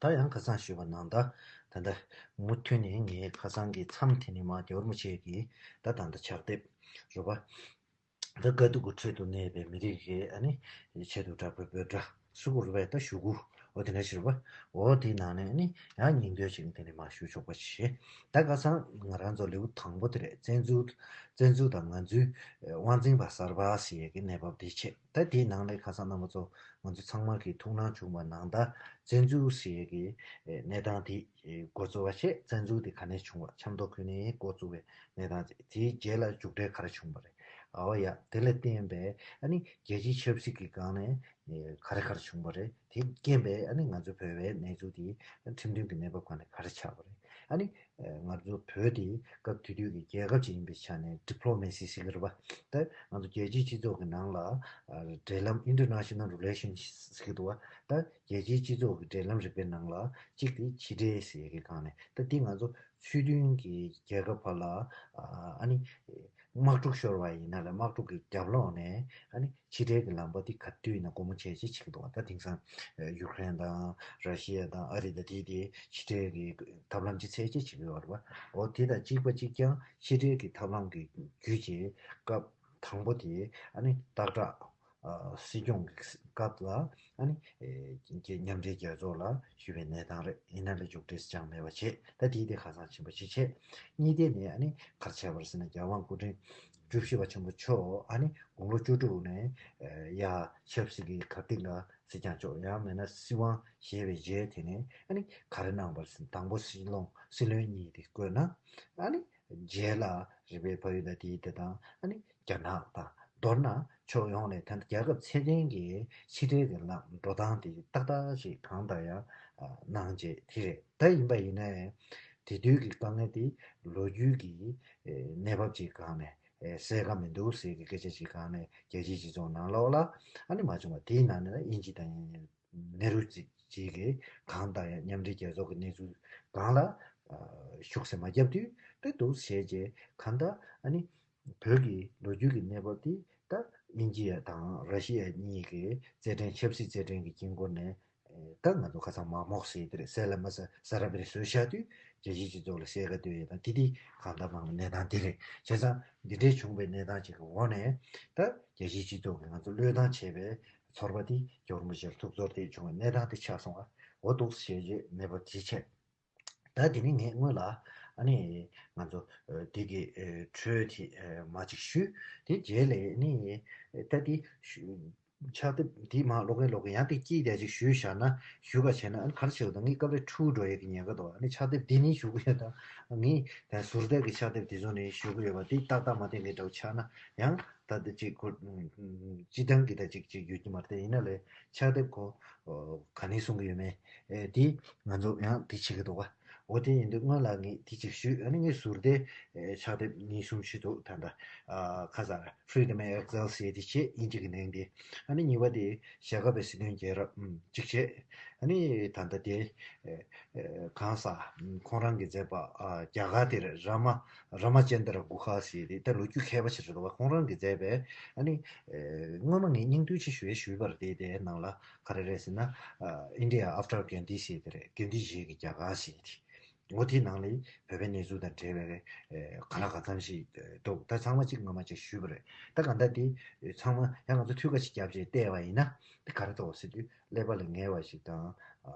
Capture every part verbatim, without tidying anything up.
ད་ཡང་ཁ་སང་ཞུས་པ་ནང་ལྟར་ད་ལྟ་མུ་མཐུད་ནས་ངས་ཁ་སང་གི་མཚམས་དེ་ནས་མར་རྒྱལ་བ་རིན་པོ་ཆེ་གི་ད་ད་ལྟ་ཕྱག་དེབ་རེད་པ། ད་དཀའ་སྡུག་གི་ཁྲོད་དུ་གནས་པའི་མི་རིགས་ཀྱི་ཨ་ནི་ཆེད་དུ་བསྒྲགས་པའི་འབོད་སྒྲ་ཟེར་དགོས་རེད་པས། ད་ཞུ་སྒོ་འོ་དེ་འདྲ་ཞིག་རེད་པ། འོ་དེའི་ནང་ནས་ཨ་ནི་ཡང་སྙིང་དོན་ཞིག་དེ་ནས་མར་ཞུ་ཆོག་པ་བྱེད། ད་ཁ་སང་ང་རང་ཚོ་ལེའུ་དང་པོ་དེ་རེད། བཙན་འཛུལ་བཙན་འཛུལ་དང་ང་ཚོའི་དབང་འཛིན་པ་གསར་པ་ཟེར་ཡས་ཀྱི་གནས་བབ་དེ་བྱས། ད་དེའི་ནང་ལས་ཁ་སང་རྣམ་པ་ཚོ་ང་ཚོ་ཚང་མ་གི་ཐུགས་སྣང་བྱུང་བ་ནང་ལྟར་བཙན་འཛུལ་ཟེར་ཡས་ཀྱི་གནས་སྟངས་དེ་འགོ་བཙུགས་པ་བྱས། བཙན་འཛུལ་དེ་ག་ནས་བྱུང་བ། ཆབ་མདོ་ཁུལ་ནས་འགོ་བཙུགས་པའི་གནས་སྟངས་དེ། དེའི་རྗེས་ལ་མཇུག་འབྲས་ག་རེ་བྱུང་བ་རེད། ཨ་བ་ཡ། དེ་ལ་བརྟེན་པའི་ཨ་ནི་རྒྱལ་སྤྱིའི་ཆབ་སྲིད་ཀྱི་སྒང་ནས་ག་རེ་ག་རེ་བྱུང་བ་རེད། དེ་རྐྱེན་པས་ཨ་ནི་ང་ཚོ་བོད་པའི་གནས་ཚུལ་དེ་ཁྲིམས་མཐུན་གྱི་གནས་བབ་སྒང་ནས་ག་རེ་ཆགས་པ་རེད། ཨ་ནི་ང་ཚོ་བོད་དེ་སྐབས་དེ་དུས་ཀྱི་རྒྱལ་ཁབ་ཅིག་ཡིན་པའི་ཆ་ནས་ཌི་པི་ལོ་མེ་སི་ཟེར་གྱི་རེད་པ། ད་ང་ཚོ་རྒྱལ་སྤྱིའི་སྤྱི་ཚོགས་ཀྱི་ནང་ལ་འབྲེལ་ལམ། International Relations ཟེར་གྱི་འདུག་པ། ད་རྒྱལ་སྤྱིའི་སྤྱི་ཚོགས་ཀྱི་འབྲེལ་ལམ་རིག་པའི་ནང་ལ་གཅིག་དེ་ཕྱི་འབྲེལ་ཟེར་ཡས་ཀྱི་སྒང་ནས། ད་དེ་ང་ཚོ་ཚུལ་མཐུན་གྱི་རྒྱལ་ཁབ་བར་ལ་ཨ་ནི་དམག་འཁྲུག་ཤོར་བ་ཡིན་ན་ལས་དམག་འཁྲུག་གི་རྒྱབ་ལོགས་ནས་ཨ་ནི་ཕྱི་འབྲེལ་གྱི་ལམ་པ་དེ་ག་དུས་ཡིན་ན་སྒོ་མོ་འབྱེད་བྱེད་ཀྱི་འདུག་པ། ད་དེང་སང་ཡུ་ཀེ་རེན་དང་ར་ཤི་ཡ་དང་ཨ་རི་དང་དེ་དེ་ཕྱི་འབྲེལ་གྱི་ཐབས་ལམ་ཅིག་འཚོལ་བྱེད་བྱེད་ཀྱི་ཡོད་རེད་པ། འོ་དེ་དང་གཅིག་པ་གཅིག་རྐྱང་ཕྱི་འབྲེལ་གྱི་ཐབས་ལམ་གྱི་བརྒྱུད་བྱས་སྐབས་དང་པོ་དེ་ཨ་ནི་སྟག་བྲག་སྲིད་སྐྱོང་གི་སྐབས་ལ་ཨ་ནི་མཉམ་འབྲེལ་རྒྱལ་ཚོགས་ལ་ཞུས་པའི་གནས་སྟངས་རེད། ཡིན་ན་ལས་མཇུག་འབྲས་ཅང་མེད་པ་བྱས། ད་དེའི་དེ་ཁ་སང་ཕྱིན་པ་ཞིག་བྱས། གཉིས་དེ་ནས་ཨ་ནི་ག་རེ་བྱས་པ་རེད་ཟེར་ན། རྒྱལ་དབང་སྐུ་ཕྲེང་བཅུ་བཞི་པ་ཆེན་པོ་མཆོག་ཨ་ནི་དགུང་ལོ་བཅུ་དྲུག་ནས་ཡར་ཆབ་སྲིད་ཀྱི་གར་སྟེགས་ལ་སྲིད་སྐྱོང་མཆོག་ཡང་མིན་ན་སྲིད་དབང་བཞེས་པའི་རྗེས་དེ་ནས་ཨ་ནི་ག་རེ་གནང་བ་རེད་ཟེར་ན། དང་པོ་སྲིད་བློན་སྲིད་བློན་གཉིས་དེ་བསྐོས་ན། ཨ་ནི་རྗེས་ལ་རིག་པའི་ཕ་ཡུལ་ལ་དེའི་དེ་དང་ཨ་ནི་རྒྱ་ནག་དང་མདོར་ན་ཕྱོགས་ཡོངས་ནས་ད་ལྟ་རྒྱལ་ཁབ་ཚད་ལྡན་གྱི་ཕྱི་འབྲེལ་གྱི་ལམ་འགྲོ་སྟངས་དེ་ཏག་ཏག་ཞིག་གང་ལྟར་ཡང་གནང་རྗེས་དེ་རེད། ད་ཡིན་པ་ཡིན་ནའི་དེ་དུས་ཀྱི་དཀའ་ངལ་དེ་ལོ་རྒྱུས་ཀྱི་གནས་བབ་ཅིག་སྒང་ནས་སེལ་ག་མི་འདུག་ཟེར་གྱི་སྐད་ཆ་ཅིག་སྒང་ནས་རྒྱལ་སྤྱིའི་སྤྱི་ཚོགས་ནང་ལོགས་ལ་ཨ་ནི་མ་བྱུང་བ། དེའི་ནང་ནས་དབྱིན་ཇི་དང་ནེ་རུ་ཅིག་གིས་གང་ལྟར་ཡང་མཉམ་འབྲེལ་རྒྱལ་ཚོགས་ཀྱི་གནས་ཚུལ་སྒང་ལ་ཤུགས་སེ་མ་བརྒྱབ་དུས། དེ་འདུག་བྱས་རྗེས་གང་ལྟར་ཨ་ནི་བོད་ཀྱི་ལོ་རྒྱུས་ཀྱི་གནས་བབ་དེ་ད་དབྱིན་ཇི་ཡ་དང་ར་ཤི་ཡ་གཉིས་ཀྱི་རྩེད་འགྲན། ཆབ་སྲིད་རྩེད་འགྲན་གྱི་དཀྱིལ་འཁོར་ནས་ད་ང་ཚོ་ཁ་སང་མག་མོག་ཟེར་དེ་རེད། སེལ་ལ་མ་ས་ས་ར་པི་རེ་བཟོས་བཞག་དུས་རྒྱལ་སྤྱིའི་སྤྱི་ཚོགས་ལ་གསལ་ཁ་བཏོད་ཡས་དང་དེ་དེ་གང་ལྟར་མང་གནས་སྟངས་དེ་རེད། བྱས་ཙང་འདི་འདྲའི་བྱུང་བའི་གནས་སྟངས་ཅིག་གི་འོག་ནས་ད་རྒྱལ་སྤྱིའི་སྤྱི་ཚོགས་ཀྱིས་ང་ཚོ་བློས་བཏང་བྱས་པའི་ཚོར་བ་དེ་རྒྱལ་བ་རིན་པོ་ཆེར་ཐུགས་ཚོར་དེ་བྱུང་བའི་གནས་སྟངས་དེ་ཆགས་སོང་བ། འོ་འདུག་བྱས་རྗེས་གནས་བབ་དེ་བྱས། ད་དེ་ནས་ངས་སྔོན་ལ་ཨ་ནི་ང་ཚོ་འདི་གི་འཕྲོས་དེ་མ་ཅིག་ཞུས། དེ་རྗེས་ལ་ནི་ད་དེ་ཕྱག་དེབ་དེ་མ་ཀློག་གིན་ཀློག་གིན་ཡང་དེ་སྐྱིད་བསྡད་ཅིག་ཞུས་བཞག་ན། ཞུ་ག་བྱས་ན་ཨ་ནི་ག་རེ་བྱེད་དགོས་ད། ངའི་སྐབས་རེ་འཁྲུག་འགྲོ་ཡས་ཀྱི་ཉེན་ཁ་འདུག་ཨ་ནི་ཕྱག་དེབ་འདི་ནས་ཞུ་གི་ཡོད་ད། ངས་ད་ཟུར་བལྟས་ཀྱི་ཕྱག་དེབ་དེ་ཚོ་ནས་ཞུ་གི་ཡོད་པ་དེ་ཏག་ཏག་མ་བསྟན་གི་འདྲ་བོ་ཆགས་ན་ཡང་། ད་ལྟ་ཅིག་ཁོ་སྤྱི་བཏང་གི་ད་ཅིག་ཅིག་ཡོད་ཀྱི་མ་རེད། དེ་ཡིན་ན་ལས་ཕྱག་དེབ་ཁོ་ག་ནས་གསུང་གི་ཡོད་མེད་དེ་ང་ཚོ་ཡང་དེ་བྱེད་ཀྱི་འདུག་ག་འོ་དེ་ཡིན་དུས་སྔོན་ལ་ངས་དེ་ཅིག་ཞུས། ཨ་ནི་ངས་ཟུར་དེ་ཕྱག་དེབ་གཉིས་གསུམ་ཞིག་འདུག་ད་ལྟ་ཁ་སང་Freedom and Exile ཟེར་དེ་བྱས། དབྱིན་ཇི་གི་ནང་དེ། ཨ་ནི་གཉིས་པ་དེ་ཞྭ་སྒབ་པའི་སྲིད་དོན་རྒྱལ་རབས་གཅིག་བྱས། ཨ་ནི་ད་ལྟ་དེ་གང་ཟག་ཁོང་རང་གིས་མཛད་པ་རྒྱ་གར་དེར་རཱ་མ་རཱ་མ་ཅན་དྲ་གུ་ཧ་ཟེར་དེ། ད་ལོ་རྒྱུས་མཁས་པ་ཞིག་རེད་འདུག་བ། ཁོང་རང་གིས་མཛད་པའི་ཨ་ནི་སྔོན་མ་ངས་སྙིང་བསྡུས་ཅིག་ཞུ་ཡས་ཞུས་པ་རེད། དེ་དེའི་ནང་ལ་ག་རེ་རེད་ཟེར་ན། India after Gandhi ཟེར་དེ་རེད། གན་དྷི་ཇི་གི་རྒྱ་གར་ཟེར་དེ། འོ་དེའི་ནང་ལ་བོད་པའི་གནས་ཚུལ་དང་འབྲེལ་བའི་ག་ལ་ག་ཙམ་ཞིག་འདུག་ད་ཚང་མ་གཅིག་སྔོན་མ་གཅིག་ཞུས་པ་རེད། ད་གང་ལྟར་དེ་ཚང་མ་ཡང་ང་ཚོ་ཐུགས་ཁ་ཞིག་བརྒྱབ་བྱས་བལྟས་པ་ཡིན་ན་དེ་ག་རེ་འདུག་ཟེར་དུས་ཀླད་པ་ལ་ངེས་པ་ཞིག་དང་།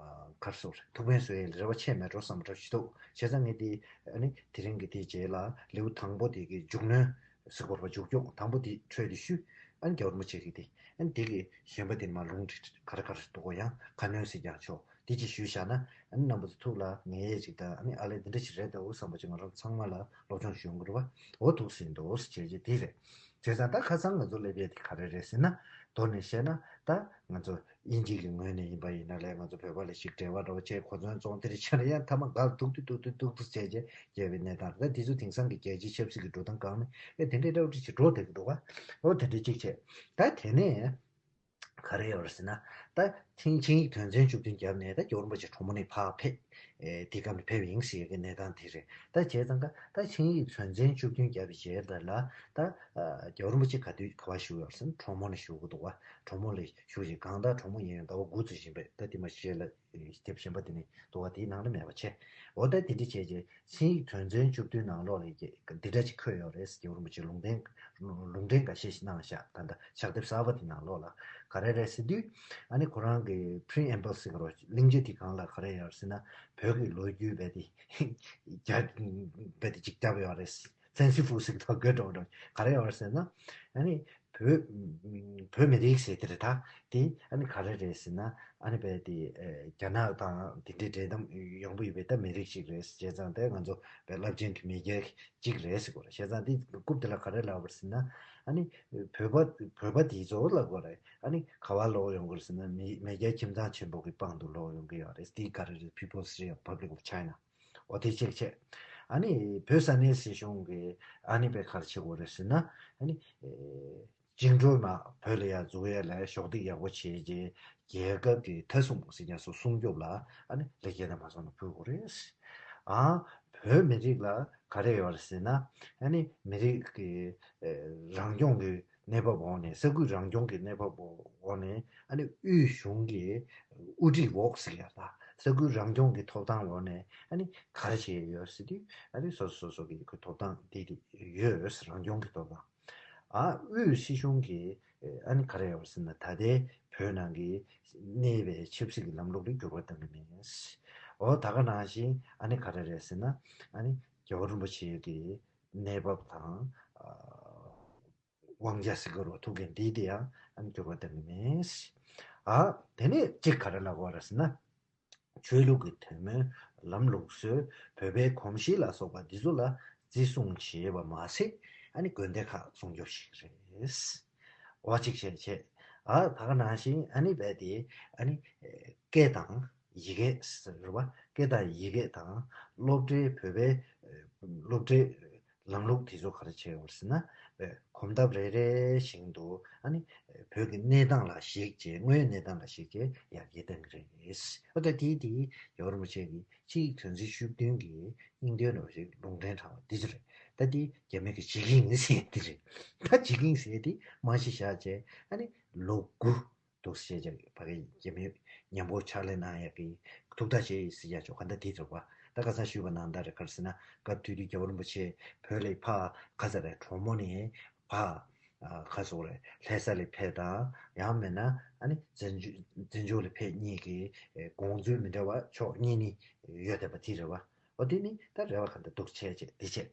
ག་རེ་ཟེར། ཐུགས་ཕན་གསོས་ཡས་ལ་རེ་བ་ཆད་མེད་འགྲོ་བསམ་པ་འདྲ་ཞིག་འདུག་བྱས་ཙང་ངས་དེ་ཨ་ནི་དེ་རིང་གི་དེའི་རྗེས་ལ་ལེའུ་དང་པོ་དེ་གི་མཇུག་གནོན་ཟེར་དགོས་རེད་པ། མཇུག་སྐྱོང་དང་པོ་དེ་འཕྲོས་ཏེ་ཞུས། ཨ་ནི་རྒྱལ་བ་རིན་པོ་ཆེ་གིས་དེ་ཨ་ནི་དེ་གི་གཞན་པ་དེ་ནི་མ་ལུང་ག་རེ་ག་རེ་འདུག་གོ་ཡང་ཁ་སྣོན་ཟེར་ཀྱང་ཆོག་དེ་ཅིག་ཞུས་བཞག་ན་ཨ་ནི་རྣམ་པ་ཚོ་ཐུགས་ལ་ངེས་ཡས་ཅིག་དང་། ཨ་ནི་ཨ་ལས་འདི་འདྲ་ཞིག་རེད་འདུག་བསམ་པ་ཅིག་ང་རང་ཚང་མ་ལ་སློབ་སྦྱོང་ཞུ་ཡོང་གི་རེད་པ། འོ་འདུག་ཟེར་འདུག་ཟེར་བྱས་རྗེས་དེ་རེད། བྱས་ཙང་ད་ཁ་སང་ང་ཚོ་སླེབས་ཡས་དེ་ག་རེ་རེད་ཟེར་ན། མདོར་ནས་བཤད་ན་ད་ང་ཚོ་དབྱིན་ཇི་གི་ངོས་ནས་ཡིན་པ་ཡིན་ན་ལས་ང་ཚོ་བོད་པ་ལ་ཞིག་འབྲེལ་བ་འདྲ་བོ་བྱས། གོ་མཚོན་བཙོང་དེ་རེ་བྱས་ན་ཡང་མཐའ་མ་འགལ་ཐུག་དུས་ཐུག་དུས་ཐུག་ཐུག་བྱས་རྗེས་རྒྱལ་བའི་གནས་སྟངས་རེད། ད་དེ་ཚོ་དེང་སང་གི་རྒྱལ་སྤྱིའི་ཆབ་སྲིད་ཀྱི་འགྲོ་སྟངས་སྒང་ནས་ཨེ་དེ་འདྲའི་འདྲ་བོ་ཅིག་འགྲོ་བསྡད་ཀྱི་འདུག་ག་འོ་དེ་འདྲའི་གཅིག་བྱས། ད་དེ་ནས་ག་རེ་ཡོད་རེད་ཟེར་ན། ད་ ཆིངས་ཆིངས་ཡིག་དོན་ཚན་བཅུ་བདུན་བརྒྱབ་ནས་ད་རྒྱལ་བ་རིན་པོ་ཆེ་གྲོ་མོ་ནས་ཕར་ཕེབས། ཨེ་དེ་སྐབས་ནས་ཕེབས་ཡིན་ཟེར་ཡ་གི་གནས་སྟངས་དེ་རེད། ད་བྱས་ཙང་ཀ་ད་ཆིངས་ཡིག་དོན་ཚན་བཅུ་བདུན་བརྒྱབ་པའི་རྗེས་ལ་ལ་ད་ཨ་རྒྱལ་བ་རིན་པོ་ཆེ་ག་དུས་ག་པར་བཞུགས་ཡོད་ཟེར་ན་གྲོ་མོ་ནས་བཞུགས་ཀྱི་འདུག་བ། གྲོ་མོ་ལ་བཞུགས་ཤིང་གང་ལྟར་གྲོ་མོ་ཡིན་ཡང་ཟླ་བ་དགུ་ཙམ་ཕྱིན་པས། ད་དེ་མ་གཞི་ལ་དེབ་གཞན་པ་དེ་ནས་འདུག་བ། དེའི་ནང་ལ་མེད་པ་བྱས། འོ་ད་དེ་འདྲ་བྱས་རྗེས་ཆིངས་ཡིག་དོན་ཚན་བཅུ་བདུན་ནང་ལོགས་ལ་འདི་འདྲ་ཅིག་འཁོད་ཡོད་རེད། རྒྱལ་བ་རིན་པོ་ཆེ་ལུང་བསྟན་ལུང་འདྲེན་འགའ་ཤས་ཤིག་གནང་བཞག་ད་ལྟ་ཕྱག་དེབ་གསར་པ་དེ་ནང་ལོགས་ལ་ག་རེ་རེད་ཟེར་དུས། ཨ་ནི་ཁོ་རང་གི་preamble་ཟེར་གི་རོ། གླེང་བརྗོད་དེ་སྒང་ལ་ག་རེ་ཡོད་ཟེར་ན་བོད་ཀྱི་ལོ་རྒྱུས་རྦད་དེ་རྒྱ་རྦད་དེ་ཅིག་བརྒྱབ་ཡོད་རེད། fanciful་ཟེར་གི་ཐོག་དགོད་བྲོ་བྲོ་ག་རེ་ཡོད་ཟེར་ན། ཨ་ནི་བོད་བོད་མི་རིགས་ཟེར་དེ་རེད། ད་དེ་ཨ་ནི་ག་རེ་རེད་ཟེར་ན། ཨ་ནི་རྦད་དེ་ཨེ་རྒྱ་ནག་དང་དེ་འདྲའི་འབྲེལ་ཟམ་ཡོང་གི་ཡོད་པའི་ད་མི་རིགས་ཤིག་རེད། བྱས་ཙང་དེ་ང་ཚོ་རྦད་རླབས་ཆེན་གྱི་མི་རྒྱལ་གཅིག་རེད་ཟེར་དགོས་རེད། བྱས་ཙང་དེ་རྐུབ་དེ་ལ་ག་རེ་ལབ་པ་རེད་ཟེར་ན། ཨ་ནི་བོད་པ་བོད་པ་དེ་ཚོ་ལབ་དགོས་རེད། ཨ་ནི་ག་པར་ལོག་ཡོང་གི་རེད་ཟེར་ན་མི་མི་རྒྱལ་ཁྱིམ་ཚང་ཆེན་པོ་གི་པང་དུ་ལོག་ཡོང་གི་ཡོད་རེད། དེ་ག་རེ་རེད། People's Republic of China། འོ་དེ་གཅིག་བྱས། ཨ་ནི་བོད་ས་གནས་སྲིད་གཞུང་གིས་ཨ་ནི་དཔེ་ག་རེ་བྱེད་དགོས་རེད་ཟེར་ན། ཨ་ནི་ཨེ་བཅིངས་འགྲོལ་དམག་བོད་ལ་ཡར་འཛུགས་ཡ་ལ་གཞོགས་འདེགས་ཡག་པོ་བྱས་རྗེས་རྒྱལ་ཁབ་ཀྱི་མཐའ་སྲུང་ཟེར་ཡ་སོགས་སྲུང་སྐྱོབ་ལ་ཨ་ནི་ལེགས་སྐྱེས་དང་མ་སོང་ན་ཕུལ་དགོས་རེད། ཨ་བོད་མི་རིགས་ལ་ག་རེ་ཡོད་རེད་ཟེར་ན། ཨ་ནི་མི་རིགས་ཀྱི་ཨེ་རང་སྐྱོང་གི་གནས་བབ་འོག་ནས་ས་ཁུལ་རང་སྐྱོང་གི་གནས་བབ་འོག་ནས་ཨ་ནི་དབུས་གཞུང་གི་དབུ་ཁྲིད་འོག་ཟེར་ཡ་ད་ས་ཁུལ་རང་སྐྱོང་གི་ཐོབ་ཐང་འོག་ནས་ཨ་ནི་ག་རེ་བྱས་ཡོད་ཟེར་དུས། ཨ་ནི་སོ་སོ་སོ་སོ་གི་ཐོབ་ཐང་དེ་དེ་ཡོད། རང་སྐྱོང་གི་ཐོབ་ཐང་། ཨ་དབུས་སྲིད་གཞུང་གི་ཨ་ནི་ག་རེ་ཡོད་ཟེར་ན་ད་ལྟའི་བོད་ནང་གི་གནས་པའི་ཆབ་སྲིད་ཀྱི་ལམ་ལུགས་ལ་འགྱུར་བ་གཏང་གི་མེད། འོ་ད་ག་ནང་བཞིན་ཨ་ནི་ག་རེ་རེད་ཟེར་ན། ཨ་ནི་རྒྱལ་བ་རིན་པོ་ཆེ་གི་གནས་བབ་དང་། ཨ། དབང་ཆ་ཟེར་གི་རོ། ཐུགས་འགན་འདི་དེ་ཡང་ཨ་ནི་འགྱུར་བ་གཏང་གི་མེད། ཨ་དེ་ནས་གཅིག་ག་རེ་ལབ་དགོས་རེད་ཟེར་ན། ཆོས་ལུགས་ཀྱི་དད་མོས། ལམ་ལུགས་སྲོལ། བོད་པའི་གོམས་གཤིས་ལ་སོགས་པ་འདི་ཚོ་ལ་བརྩི་སྲུང་བྱེད་པ་མ་ཟད། ཨ་ནི་དགོན་སྡེ་ཁག་སྲུང་སྐྱོབ་ཞིག་རེད། འོ་གཅིག་བྱས་བྱས། ཨ་ད་ག་ནང་བཞིན་ཨ་ནི་རྦད་དེ་ཨ་ནི་སྐད་དང་ཡི་གེ་ཟེར་བ། སྐད་དང་ཡི་གེ་དང་སློབ་གྲྭའི་བོད་པའི་སློབ་གྲྭའི་ལམ་ལུགས་དེ་ཚོ་ག་རེ་བྱས་ཡོད་ཟེར་ན། གོམ་སྟབས་རེ་རེ་བཞིན་དུ་ཨ་ནི་བོད་ཀྱི་གནས་སྟངས་ལ་གཞིགས་བྱས། དངོས་ཡོད་གནས་སྟངས་ལ་གཞིགས་བྱས་ཡར་རྒྱས་གཏང་གི་རེད། ཨ་ད་དེ་དེ་རྒྱལ་བ་རིན་པོ་ཆེ་གི་ཆིངས་ཡིག་དོན་ཚན་བཅུ་བདུན་གྱི་སྙིང་དོན་འདྲ་བོ་ཞིག་ལུང་འདྲེན་དྲངས་པ་འདི་ཚོ་རེད། ད་དེ་རྒྱ་མི་གི་ཇི་གིང་ཟེར་ཡ་འདི་རེད། ད་ཇི་གིང་ཟེར་ཡ་དེ་རྨང་གཞི་བཞག་བྱས་ཨ་ནི་ལོ་དགུ་འདུག་ཟེར་བྱས་ཕ་གི་རྒྱ་མི་མཉམ་པོ་ཕྱག་ལས་གནང་ཡག་གི་ཐུགས་ཐག་བཅད་ཡོད་ཟེར་ཡག་ཆོག་ག་འདྲ་དེ་ཚོ་བ། ད་ཁ་སང་ཞུས་པ་ནང་ལྟར་རེད། ག་རེ་ཟེར་ན་སྐབས་དེ་དུས་རྒྱལ་བ་རིན་པོ་ཆེ་བོད་ལ་ཕར་ག་ས་རེད། གྲོ་མོ་ནས་ཕར་ཨ་ག་སོག་རེད། ལྷ་ས་ལ་ཕེབས་དང་། ཡང་མིན་ན་ཨ་ནི་བཙན་བྱོལ་བཙན་བྱོལ་ལ་ཕེབས་གཉིས་ཀྱི་ཨེ་དགོངས་ཚུལ་མི་འདྲ་བ་ཕྱོགས་གཉིས་ནས་ཡོད་བསྡད་པ་དེ་རེད་བ། འོ་དེ་ནི་ད་རེ་བ་ག་འདྲ་འདུག་བྱས་བྱས་དེ་བྱས།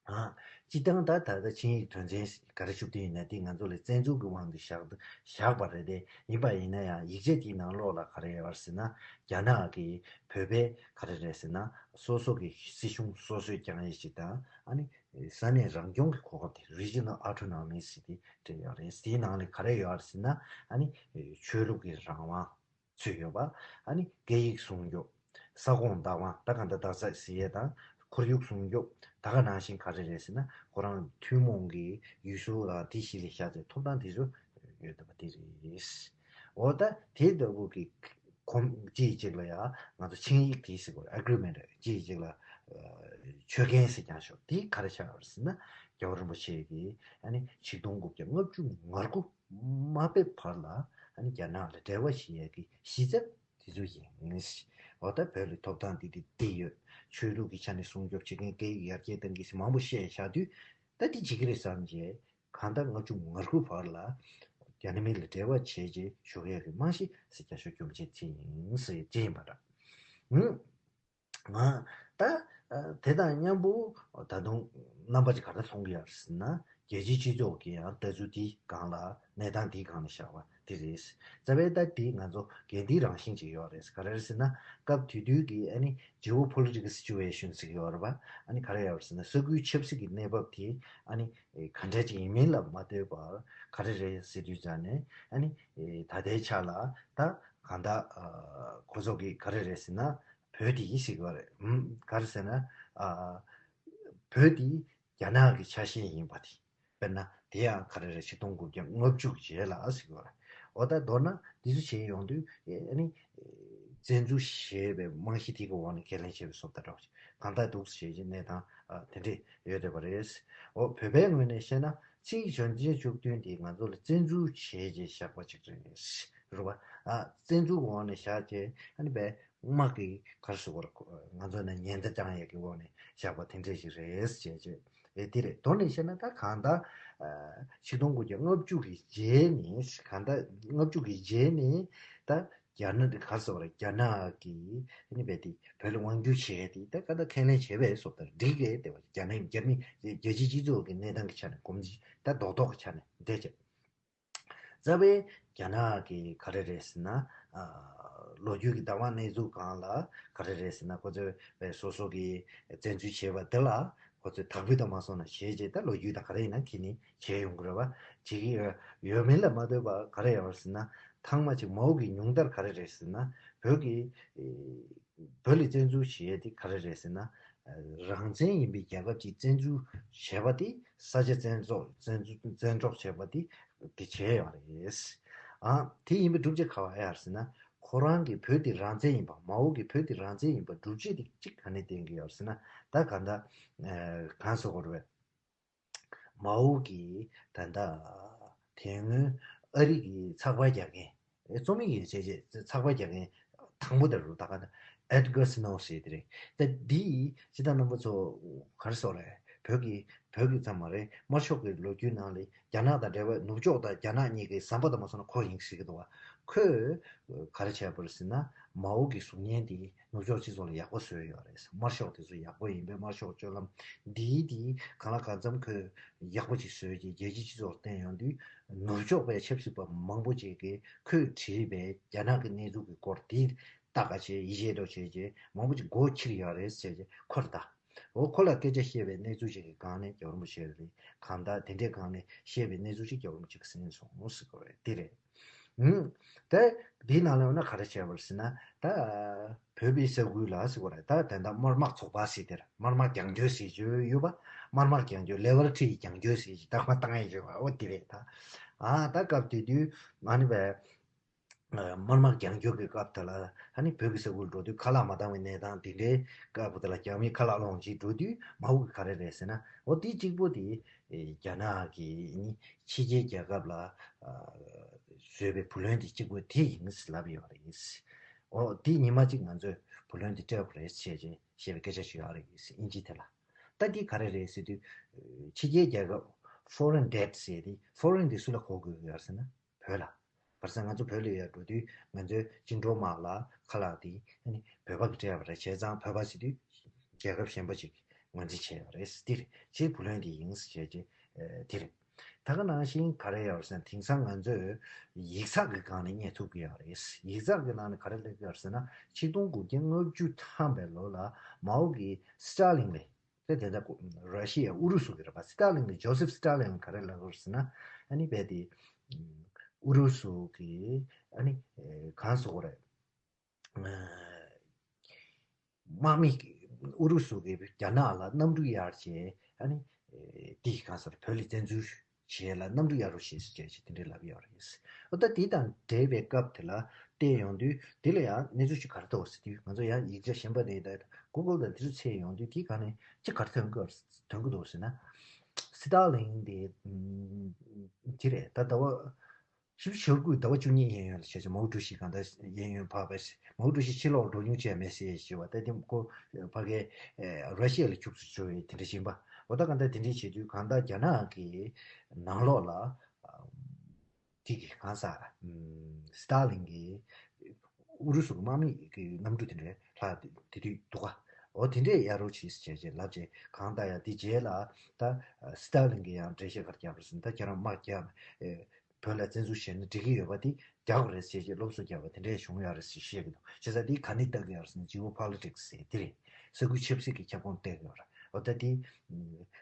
ཨ། སྤྱིར་བཏང་ད་ད་ལྟ་ཆིངས་ཡིག་དོན་ཚན་ག་རེ་བཅུ་བདུན་ཡིན་ན་དེ་ང་ཚོ་ལ་བཙན་འཛུལ་གྱི་དབང་དུ་བཞག་བཞག་པ་རེད་དེ། ཡིན་པ་ཡིན་ན་ཡང་ཡིག་ཆ་དེའི་ནང་ལོགས་ལ་ག་རེ་ཡོད་རེད་ཟེར་ན། རྒྱ་ནག་གིས་བོད་པའི་ག་རེ་རེད་ཟེར་ན་སོ་སོ་གི་སྲིད་གཞུང་སོ་སོས་སྐྱོང་ཡས་ཤིག་དང་། ཨ་ནི་ས་གནས་རང་སྐྱོང་གི་གོ་སྐབས་དེ་Regional Autonomy་ཟེར་དེ་སྤྲད་ཡོད་རེད། དེའི་ནང་ལ་ག་རེ་ཡོད་རེད་ཟེར་ན། ཨ་ནི་ཆོས་ལུགས་ཀྱི་རང་དབང་། ཚུད་ཡོད་པ། ཨ་ནི་སྐད་ཡིག་སྲུང་སྐྱོབ། ས་ཁོངས་བདག་དབང་། ད་ག་འདྲ་བདག་རྩ་ཟེར་ཡས་དང་ཁོར་ཡུག་སྲུང་སྐྱོབ། ད་ག་ནང་བཞིན་ག་རེ་རེད་ཟེར་ན་ཁོ་རང་ཐུན་མོང་གི་ཡུལ་སྲོལ་ལ་དེ་གཞི་ལ་བཞག་སྟེ་ཐོབ་ཐང་དེ་ཚོ་ཡོད་བསྡད་པ་དེ་རེད། འོ་ད་དེ་ལྟ་བུ་གི་གོམ་གཅིག་གཅིག་ལ་ཡང་ང་ཚོ་ཆིངས་ཡིག་དེ་ཟེར་དགོས་རེད། Agreement་གཅིག་གཅིག་ལ་ཆོད་གན་ཟེར་ཀྱང་ཆོག་དེ་ག་རེ་ཆགས་ཡོད་རེད་ཟེར་ན། རྒྱལ་བ་རིན་པོ་ཆེ་གིས་ཨ་ནི་ཆིག་སྟོང་དགུ་བརྒྱ་ལྔ་བཅུ་ང་དགུ་མ་ཕེབས་བར་ལ་ཨ་ནི་རྒྱ་ནག་ལ་འབྲེལ་བ་བྱེད་ཡས་ཀྱི་གཞི་རྩ་དེ་ཚོ་ཡིན། འོ་ད་བོད་ལ་ཐོབ་ཐང་འདི་འདི་འདི་ཡོད། ཆོས་ལུགས་ཀྱི་ཆ་ནས་སྲུང་སྐྱོབ་བྱེད་མཁན། སྐད་ཡིག་ཡར་རྒྱས་གཏང་མཁན་ཟེར་མང་པོ་བཤད་བཞག་དུས། ད་འདི་བྱེད་ཀྱི་རེད་བསམ་རྗེས་གང་ལྟར་ལྔ་བཅུ་ང་དགུ་བར་ལ་རྒྱ་ནག་མི་ལ་འབྲེལ་བ་བྱས་རྗེས་ཞུགས་ཡས་ཀྱི་རྨང་གཞི་ཟེར་རྒྱ་ཤོག་རྒྱུ་མཚན་དེ་ཡིན་ཟེར་དེ་ཡིན་པ་འདྲ། ང་ད་ཨ་དེ་དང་མཉམ་པོ་ད་དུང་རྣམ་པ་ཅིག་ག་འདྲ་མཐོང་གི་ཡོད་ཟེར་ན། རྒྱལ་སྤྱིའི་སྤྱི་ཚོགས་ཀྱིས་ཡང་ལྟ་ཚུལ་འདིའི་སྒང་ལ་གནས་སྟངས་འདིའི་སྒང་ལ་བཞག་པ་དེ་རེད། རྩ་བའི་ད་འདི་ང་ཚོ་འགལ་ཟླའི་རང་བཞིན་ཅིག་ཡོད་རེད། ག་རེ་རེད་ཟེར་ན་སྐབས་དེ་དུས་ཀྱི་ཨ་ནི་geopolitical situation་ཟེར་གྱི་ཡོད་རེད་པ། ཨ་ནི་ག་རེ་ཡོད་རེད་ཟེར་ན་ས་ཁུལ་ཆབ་སྲིད་ཀྱི་གནས་བབ་དེ་ཨ་ནི་ག་འདྲ་ཅིག་ཡིན་མིན་ལ་མ་ལྟོས་པར་ག་རེ་རེད་ཟེར་དུས་ཙང་ནས་ཨ་ནི་ད་ལྟའི་ཆ་ལ་ད་གང་ལྟར་ཁོ་ཚོ་གིས་ག་རེ་རེད་ཟེར་ན། བོད་དེ་ཡིན་ཟེར་གྱི་ཡོད་རེད། ཧུམ། ག་རེ་ཟེར་ན། ཨ། བོད་དེ་རྒྱ་ནག་གི་ཆ་ཤས་ཡིན་པ་དེ། དཔེར་ན་དེ་ཡང་ག་རེ་རེད། ཆིག་སྟོང་དགུ་བརྒྱ་ལྔ་བཅུ་གི་རྗེས་ལ་ཟེར་གྱི་ཡོད་རེད། འོ་ད་མདོར་ན་འདི་ཚོ་བྱས་ཡོང་དུས་ཨ་ནི་བཙན་འཛུལ་བྱས་པའི་རྨང་གཞི་དེ་གི་འོག་ནས་ཁས་ལེན་བྱས་པའི་བཟོ་ལྟ་འདྲ་བ་ཞིག་གང་ལྟར་འདུག་ཟེར་བྱས་གནས་སྟངས་དེ་འདྲས་ཡོད་བསྡད་པ་རེད། འོ་བོད་པའི་ངོས་ནས་བཤད་ན་ཚིག་གཞོན་སྐྱེས་བཅུ་བདུན་དེ་ང་ཚོ་ལ་བཙན་འཛུལ་བྱས་རྗེས་བཞག་པ་ཅིག་རེད། རེད་བ། ཨ་བཙན་འཛུལ་གི་འོག་ནས་བཞག་རྗེས་ཨ་ནི་བས་དམག་གི་ག་རེ་ཟེར་དགོས་རེད། ང་ཚོ་ནས་ཉེན་བརྡ་བཏང་ཡས་ཀྱི་འོག་ནས་བཞག་པ་དེ་འདྲས་ཞིག་རེད་ཟེར་བྱས། ཨེ་དེ་རེད། མདོར་ནས་བཤད་ན་ད་གང་ལྟར་ཨ་ཆིག་སྟོང་དགུ་བརྒྱ་ལྔ་བཅུ་གི་རྗེས་ནས་གང་ལྟར་ལྔ་བཅུ་གི་རྗེས་ནས་ད་རྒྱ་ནག་གི་ག་རེ་ཟེར་དགོས་རེད། རྒྱ་ནག་གིས་ཨ་ནི་རྦད་དེ་བོད་ལ་དབང་བསྒྱུར་བྱས་ཏེ་ད་གང་ལྟར་ཁས་ལེན་བྱས་པའི་བཟོ་ལྟར་འགྲིག་གི་དེ་བ། རྒྱ་ནག་རྒྱ་མི་རྒྱལ་སྤྱིའི་སྤྱི་ཚོགས་ཀྱི་གནས་སྟངས་ཀྱི་ཆ་ནས་གོམས་གཤིས་ད་རྡོག་རྡོག་གི་ཆ་ནས་བསྡད་བྱས། རྩ་བའི་རྒྱ་ནག་གི་ག་རེ་རེད་ཟེར་ན། ཨ་ལོ་རྒྱུས་ཀྱི་བདག་དབང་གནས་ཚུལ་སྒང་ལ་ག་རེ་རེད་ཟེར་ན། ཁོ་ཚོས་བས་སོ་སོ་གི་བཙན་འཛུལ་བྱས་པ་དེ་ལ་ཁོ་ཚོས་དག་འབུད་དང་མ་སོང་ན་བྱས་རྗེས་ད་ལོ་རྒྱུས་དང་ག་རེ་ཡིན་ན་ཁྱེད་ནི་བྱས་ཡོང་གི་རེད་བ། བྱེད་ཀྱི་ཡོད་མིན་ལ་མ་ལྟོས་པ་ག་རེ་ཡོད་ཟེར་ན། ཐེངས་མ་གཅིག་མའོ་གི་ཉུང་མཐར་ག་རེ་རེད་ཟེར་ན། བོད་ཀྱི་བོད་ལ་བཙན་འཛུལ་བྱས་ཏེ་ག་རེ་རེད་ཟེར་ན། རང་བཙན་ཡིན་པའི་རྒྱལ་ཁབ་ཅིག་བཙན་འཛུལ་བྱས་པ་དེ་ས་ཆ་བཙན་འཕྲོག་བཙན་འཛུལ་བཙན་འཕྲོག་བྱས་པ་དེ་དེ་བྱས་ཡོད་རེད། ཨ་དེ་ཡིན་པའི་སྒྲུབ་བྱེད་ག་བ་ཡར་ཟེར་ན། ཁོ་རང་གི་བོད་དེ་རང་བཙན་ཡིན་པ། མའོ་གི་བོད་དེ་རང་བཙན་ཡིན་པ་སྒྲུབ་བྱེད་དེ་གཅིག་ག་ནས་བསྟན་གྱི་ཡོད་ཟེར་ན། ད་ག་ད་གང་ཟེར་དགོས་རེད། མའོ་གིས་ད་ལྟ་དེ་སྔོན་ཨ་རི་གི་ཚགས་པར་རྒྱག་མཁན། ཨེ་རྩོམ་ཡིག་བྱས་རྗེས་ཚགས་པར་རྒྱག་མཁན་དང་པོ་དེ་རུ་ད་ག་ཨེད་གར་སི་ནོ་ཟེར་དེ་རེད། ད་འདིས་སྤྱི་བཏང་རྣམ་པ་ཚོ་ག་རེ་ཟེར་དགོས་རེད། བོད་ཀྱི་བོད་ཀྱི་ཙམ་མ་རེད། དམར་ཤོག་གི་ལོ་རྒྱུས་ནང་ལ་རྒྱ་ནག་དང་འབྲེལ་བའི་ནུབ་ཕྱོགས་དང་རྒྱ་ནག་གཉིས་ཀྱི་ཟམ་པ་དང་མ་སོང་ན་ཁོ་ཡིན་ཟེར་གྱི་འདུག་བ། ཁོས་ག་རེ་བྱས་པ་རེད་ཟེར་ན། མའོ་གི་གཟུགས་བརྙན་དེ་ནུབ་ཕྱོགས་སྤྱི་ཚོགས་ལ་ཡག་པོ་བཟོས་ཡོད་རེད། དམར་ཤོག་དེ་ཚོ་ཡག་པོ་ཡིན་པས་དམར་ཤོག་སྤྱོད་ལམ་འདིའི་དེ་གང་ལ་གང་འཚམ་ཁོས་ཡག་པོ་ཅིག་བཟོས་རྗེས་རྒྱལ་སྤྱིའི་སྤྱི་ཚོགས་ལ་བསྟན་ཡོང་དུས། ནུབ་ཕྱོགས་པའི་ཆབ་སྲིད་པ་མང་པོ་ཅིག་གིས་ཁོས་བྲིས་པའི་རྒྱ་ནག་གི་གནས་ཚུལ་གྱི་སྐོར་དེ་ལྟ་ག་བྱས། ཡིད་ཆེས་འགྲོ་བྱས་རྗེས་མང་པོ་ཅིག་མགོ་འཁྱེར་ཡོད་རེད་ཟེར་རྗེས་ཁོ་ལ་ལྟ། འོ་ཁོ་ལ་སྐད་ཆ་བཤད་པའི་གནས་ཚུལ་ཅིག་གི་སྒང་ནས་རྒྱལ་བ་རིན་པོ་ཆེ་ལ་གང་ལྟར་དེ་འདྲའི་སྒང་ནས་བཤད་པའི་གནས་ཚུལ་ཅིག་རྒྱལ་བ་རིན་པོ་ཆེ་གིས་གསན་སོང་ཟེར་དགོས་རེད། དེ་རེད། ཨུམ། ད་འདིའི་ནང་ལ་འོ་ན་ག་རེ་བྱས་པ་རེད་ཟེར་ན། ད་བོད་པའི་ས་ཁུལ་ལ་ཟེར་དགོས་རེད། ད་དེ་འདྲ་དམར་དམག་ཚོགས་པ་ཟེར་དེར་དམར་དམག་རྒྱང་སྐྱོད་ཟེར་གྱི་ཡོད་པ། དམར་དམག་རྒྱང་སྐྱོད་ལེ་བར་ཁྲི་རྒྱང་སྐྱོད་ཟེར་གྱི་རྟག་པར་བཏང་ཡི་ཡོད་པ། འོ་དེ་རེད་ད། ཨ་ད་སྐབས་དེ་དུས་ཨ་ནི་བས། དམར་དམག་རྒྱང་སྐྱོད་ཀྱི་སྐབས་དེ་ལ་ཨ་ནི་བོད་ཀྱི་ས་ཁུལ་འགྲོ་དུས་ཁ་ལག་མ་འདང་བའི་གནས་སྟངས་དེ་འདྲའི་སྐབས་དེ་ལ་རྒྱ་མིའི་ཁ་ལག་སློང་བྱེད་འགྲོ་དུས་མའོ་གིས་ག་རེ་རེད་ཟེར་ན། འོ་དེ་གཅིག་པོ་དེ་རྒྱ་ནག་གིས་ནི་ཕྱི་རྒྱལ་རྒྱལ་ཁབ་ལ་བཟོས་པའི་བུ་ལོན་དེ་གཅིག་པོ་དེ་ཡིན་ལབ་ཡོད་རེད། འོ་དེ་ཉི་མ་གཅིག་ང་ཚོས་བུ་ལོན་དེ་སྤྲད་དགོས་རེད་ཅེས་བཤད་པའི་སྐད་ཆ་ཞིག་ཡོད་རེད། དབྱིན་ཇི་དེ་ལ། ད་དེ་ག་རེ་རེད་ཟེར་དུས་ཕྱི་རྒྱལ་རྒྱལ་ཁབ་foreign debt ཟེར་དེ་foreign དེ་སུ་ལ་གོ་དགོས་ཀྱི་ཡོད་ཟེར་ན་བོད་ལ། བར་སང་ང་ཚོ་བོད་ལ་ཡར་འགྲོ་དུས་ང་ཚོའི་བཅིངས་འགྲོལ་དམག་ལ་ཁ་ལག་དེ་ཨ་ནི་བོད་པ་གིས་སྤྲད་པ་རེད། བྱས་ཙང་བོད་པ་ཟེར་དུས་རྒྱལ་ཁབ་གཞན་པ་ཅིག་ངོས་འཛིན་བྱས་ཡོད་རེད། འདིར་ཕྱིའི་བུ་ལོན་དེ་ཡིན་ཟེར་བྱས་རྗེས་དེ་རེད། ད་ག་ནང་བཞིན་ག་རེ་ཡོད་ཟེར་ན། དེང་སང་ང་ཚོས་ཡིག་ཚགས་ཀྱི་སྒང་ནས་རྙེད་ཐུབ་ཀྱི་ཡོད་རེད། ཡིག་ཚགས་ཀྱི་ནང་ནས་ག་རེ་སླེབས་ཀྱི་ཡོད་ཟེར་ན། ཆིག་སྟོང་དགུ་བརྒྱ་ལྔ་བཅུ་ཐམ་པའི་ལོ་ལ་མའོ་གིས་སི་ཏཱ་ལིན་ལ། དེ་དེ་འདྲ་ར་ཤི་ཡ་ཨུ་རུ་སུ་གི་རེད་པ། སི་ཏཱ་ལིན་གྱིས་ཇོ་སེབ་སི་ཏཱ་ལིན་ག་རེ་ལབ་དགོས་ཟེར་ན། ཨ་ནི་རྦད་དེ་ཨུ་རུ་སུ་གི་ཨ་ནི་གང་ཟེར་དགོས་རེད། དམག་མི་ཨུ་རུ་སུ་གིས་རྒྱ་ནག་ལ་གནམ་གྲུ་གཡར་བྱས་ཨ་ནི་དེ་གང་ཟེར་བོད་ལ་བཙན་འཛུལ་བྱས་ལ་གནམ་གྲུ་གཡར་རོགས་བྱེད་ཟེར་བྱས་དེ་འདྲ་ལབ་ཡོད་རེད། འོ་ད་དེ་དང་འབྲེལ་བའི་སྐབས་དེ་ལ་བལྟས་ཡོང་དུས་དེ་ལ་ཡང་གནས་ཚུལ་ཞིག་ག་རེ་འདུག་ཟེར་དུས། ང་ཚོ་ཡང་ཡིག་ཆ་གཞན་པ་ནས་ད་གུ་གལ་དང་དེ་ཚོ་བཙལ་ཡོང་དུས་དེ་ག་ནས་ཅི་ག་རེ་ཐོན་གི་ཐོན་གི་འདུག་ཟེར་ན། སི་ཏཱ་ལིན་དེ་དེ་རེད། ད་ཟླ་བ་བཞི་བཅུ་ཞེ་དགུ་ཟླ་བ་བཅུ་གཉིས་གཡས་གཡོན་ལ་བྱས་ཙང་མའོ་ཀྲུའུ་ཞི་གང་ལྟར་གཡས་གཡོན་ཕར་བས། མའོ་ཀྲུའུ་ཞི་ཕྱི་ལོགས་འགྲོ་མྱོང་བྱས་མེད་ཟེར་ཞེས་པ་ད་དེ་ཁོ་ཕ་གའི་ར་ཤི་ཡ་ལ་ཁྱུག་ཙམ་འབྱོར་བའི་དེ་འདྲ་ཡིན་པ། འོ་ད་གང་ལྟར་དེ་འདྲ་བྱེད་དུས་གང་ལྟར་རྒྱ་ནག་གི་ནང་ལོགས་ལ་དེ་གི་གང་ཟེར་སི་ཏཱ་ལིན་གྱི་ཨུ་རུ་སུ་གི་དམག་མི་གི་གནམ་གྲུ་དེ་འདྲའི་ལྷག་དེ་དུས་འདུག་ག་འོ་དེ་འདྲས་གཡར་རོགས་བྱེད་ཟེར་བྱས་བྱས་ལབ་བྱས་གང་ལྟར་ཡང་དེ་རྗེས་ལ་ད་སི་ཏཱ་ལིན་གྱིས་ཡང་འགྲེལ་བཤད་ག་རེ་བརྒྱབ་པ་རེད་ཟེར་ན། ད་ཁྱེད་རང་དམག་རྒྱག་ཨེ་བོད་ལ་བཙན་འཛུལ་བྱས་ན་འགྲིག་གི་ཡོད་པ་དེ་རྒྱག་དགོས་རེད་ཟེར་བྱས་སློབ་གསོ་རྒྱག་པ་དེ་འདྲས་བྱུང་ཡོད་རེད་ཟེར་བཤད་ཀྱི་འདུག་བྱས་ཙང་དེ་ག་ནས་བལྟ་གི་ཡོད་རེད་ཟེར་ན། ཇི་ཨོ་པོ་ལི་ཊིག་སི་ཟེར་དེ་རེད། ས་ཁུལ་ཆབ་སྲིད་ཀྱི་ཁྱབ་ཁོངས་བལྟ་གི་ཡོད་རེད། འོ་ད་དེ་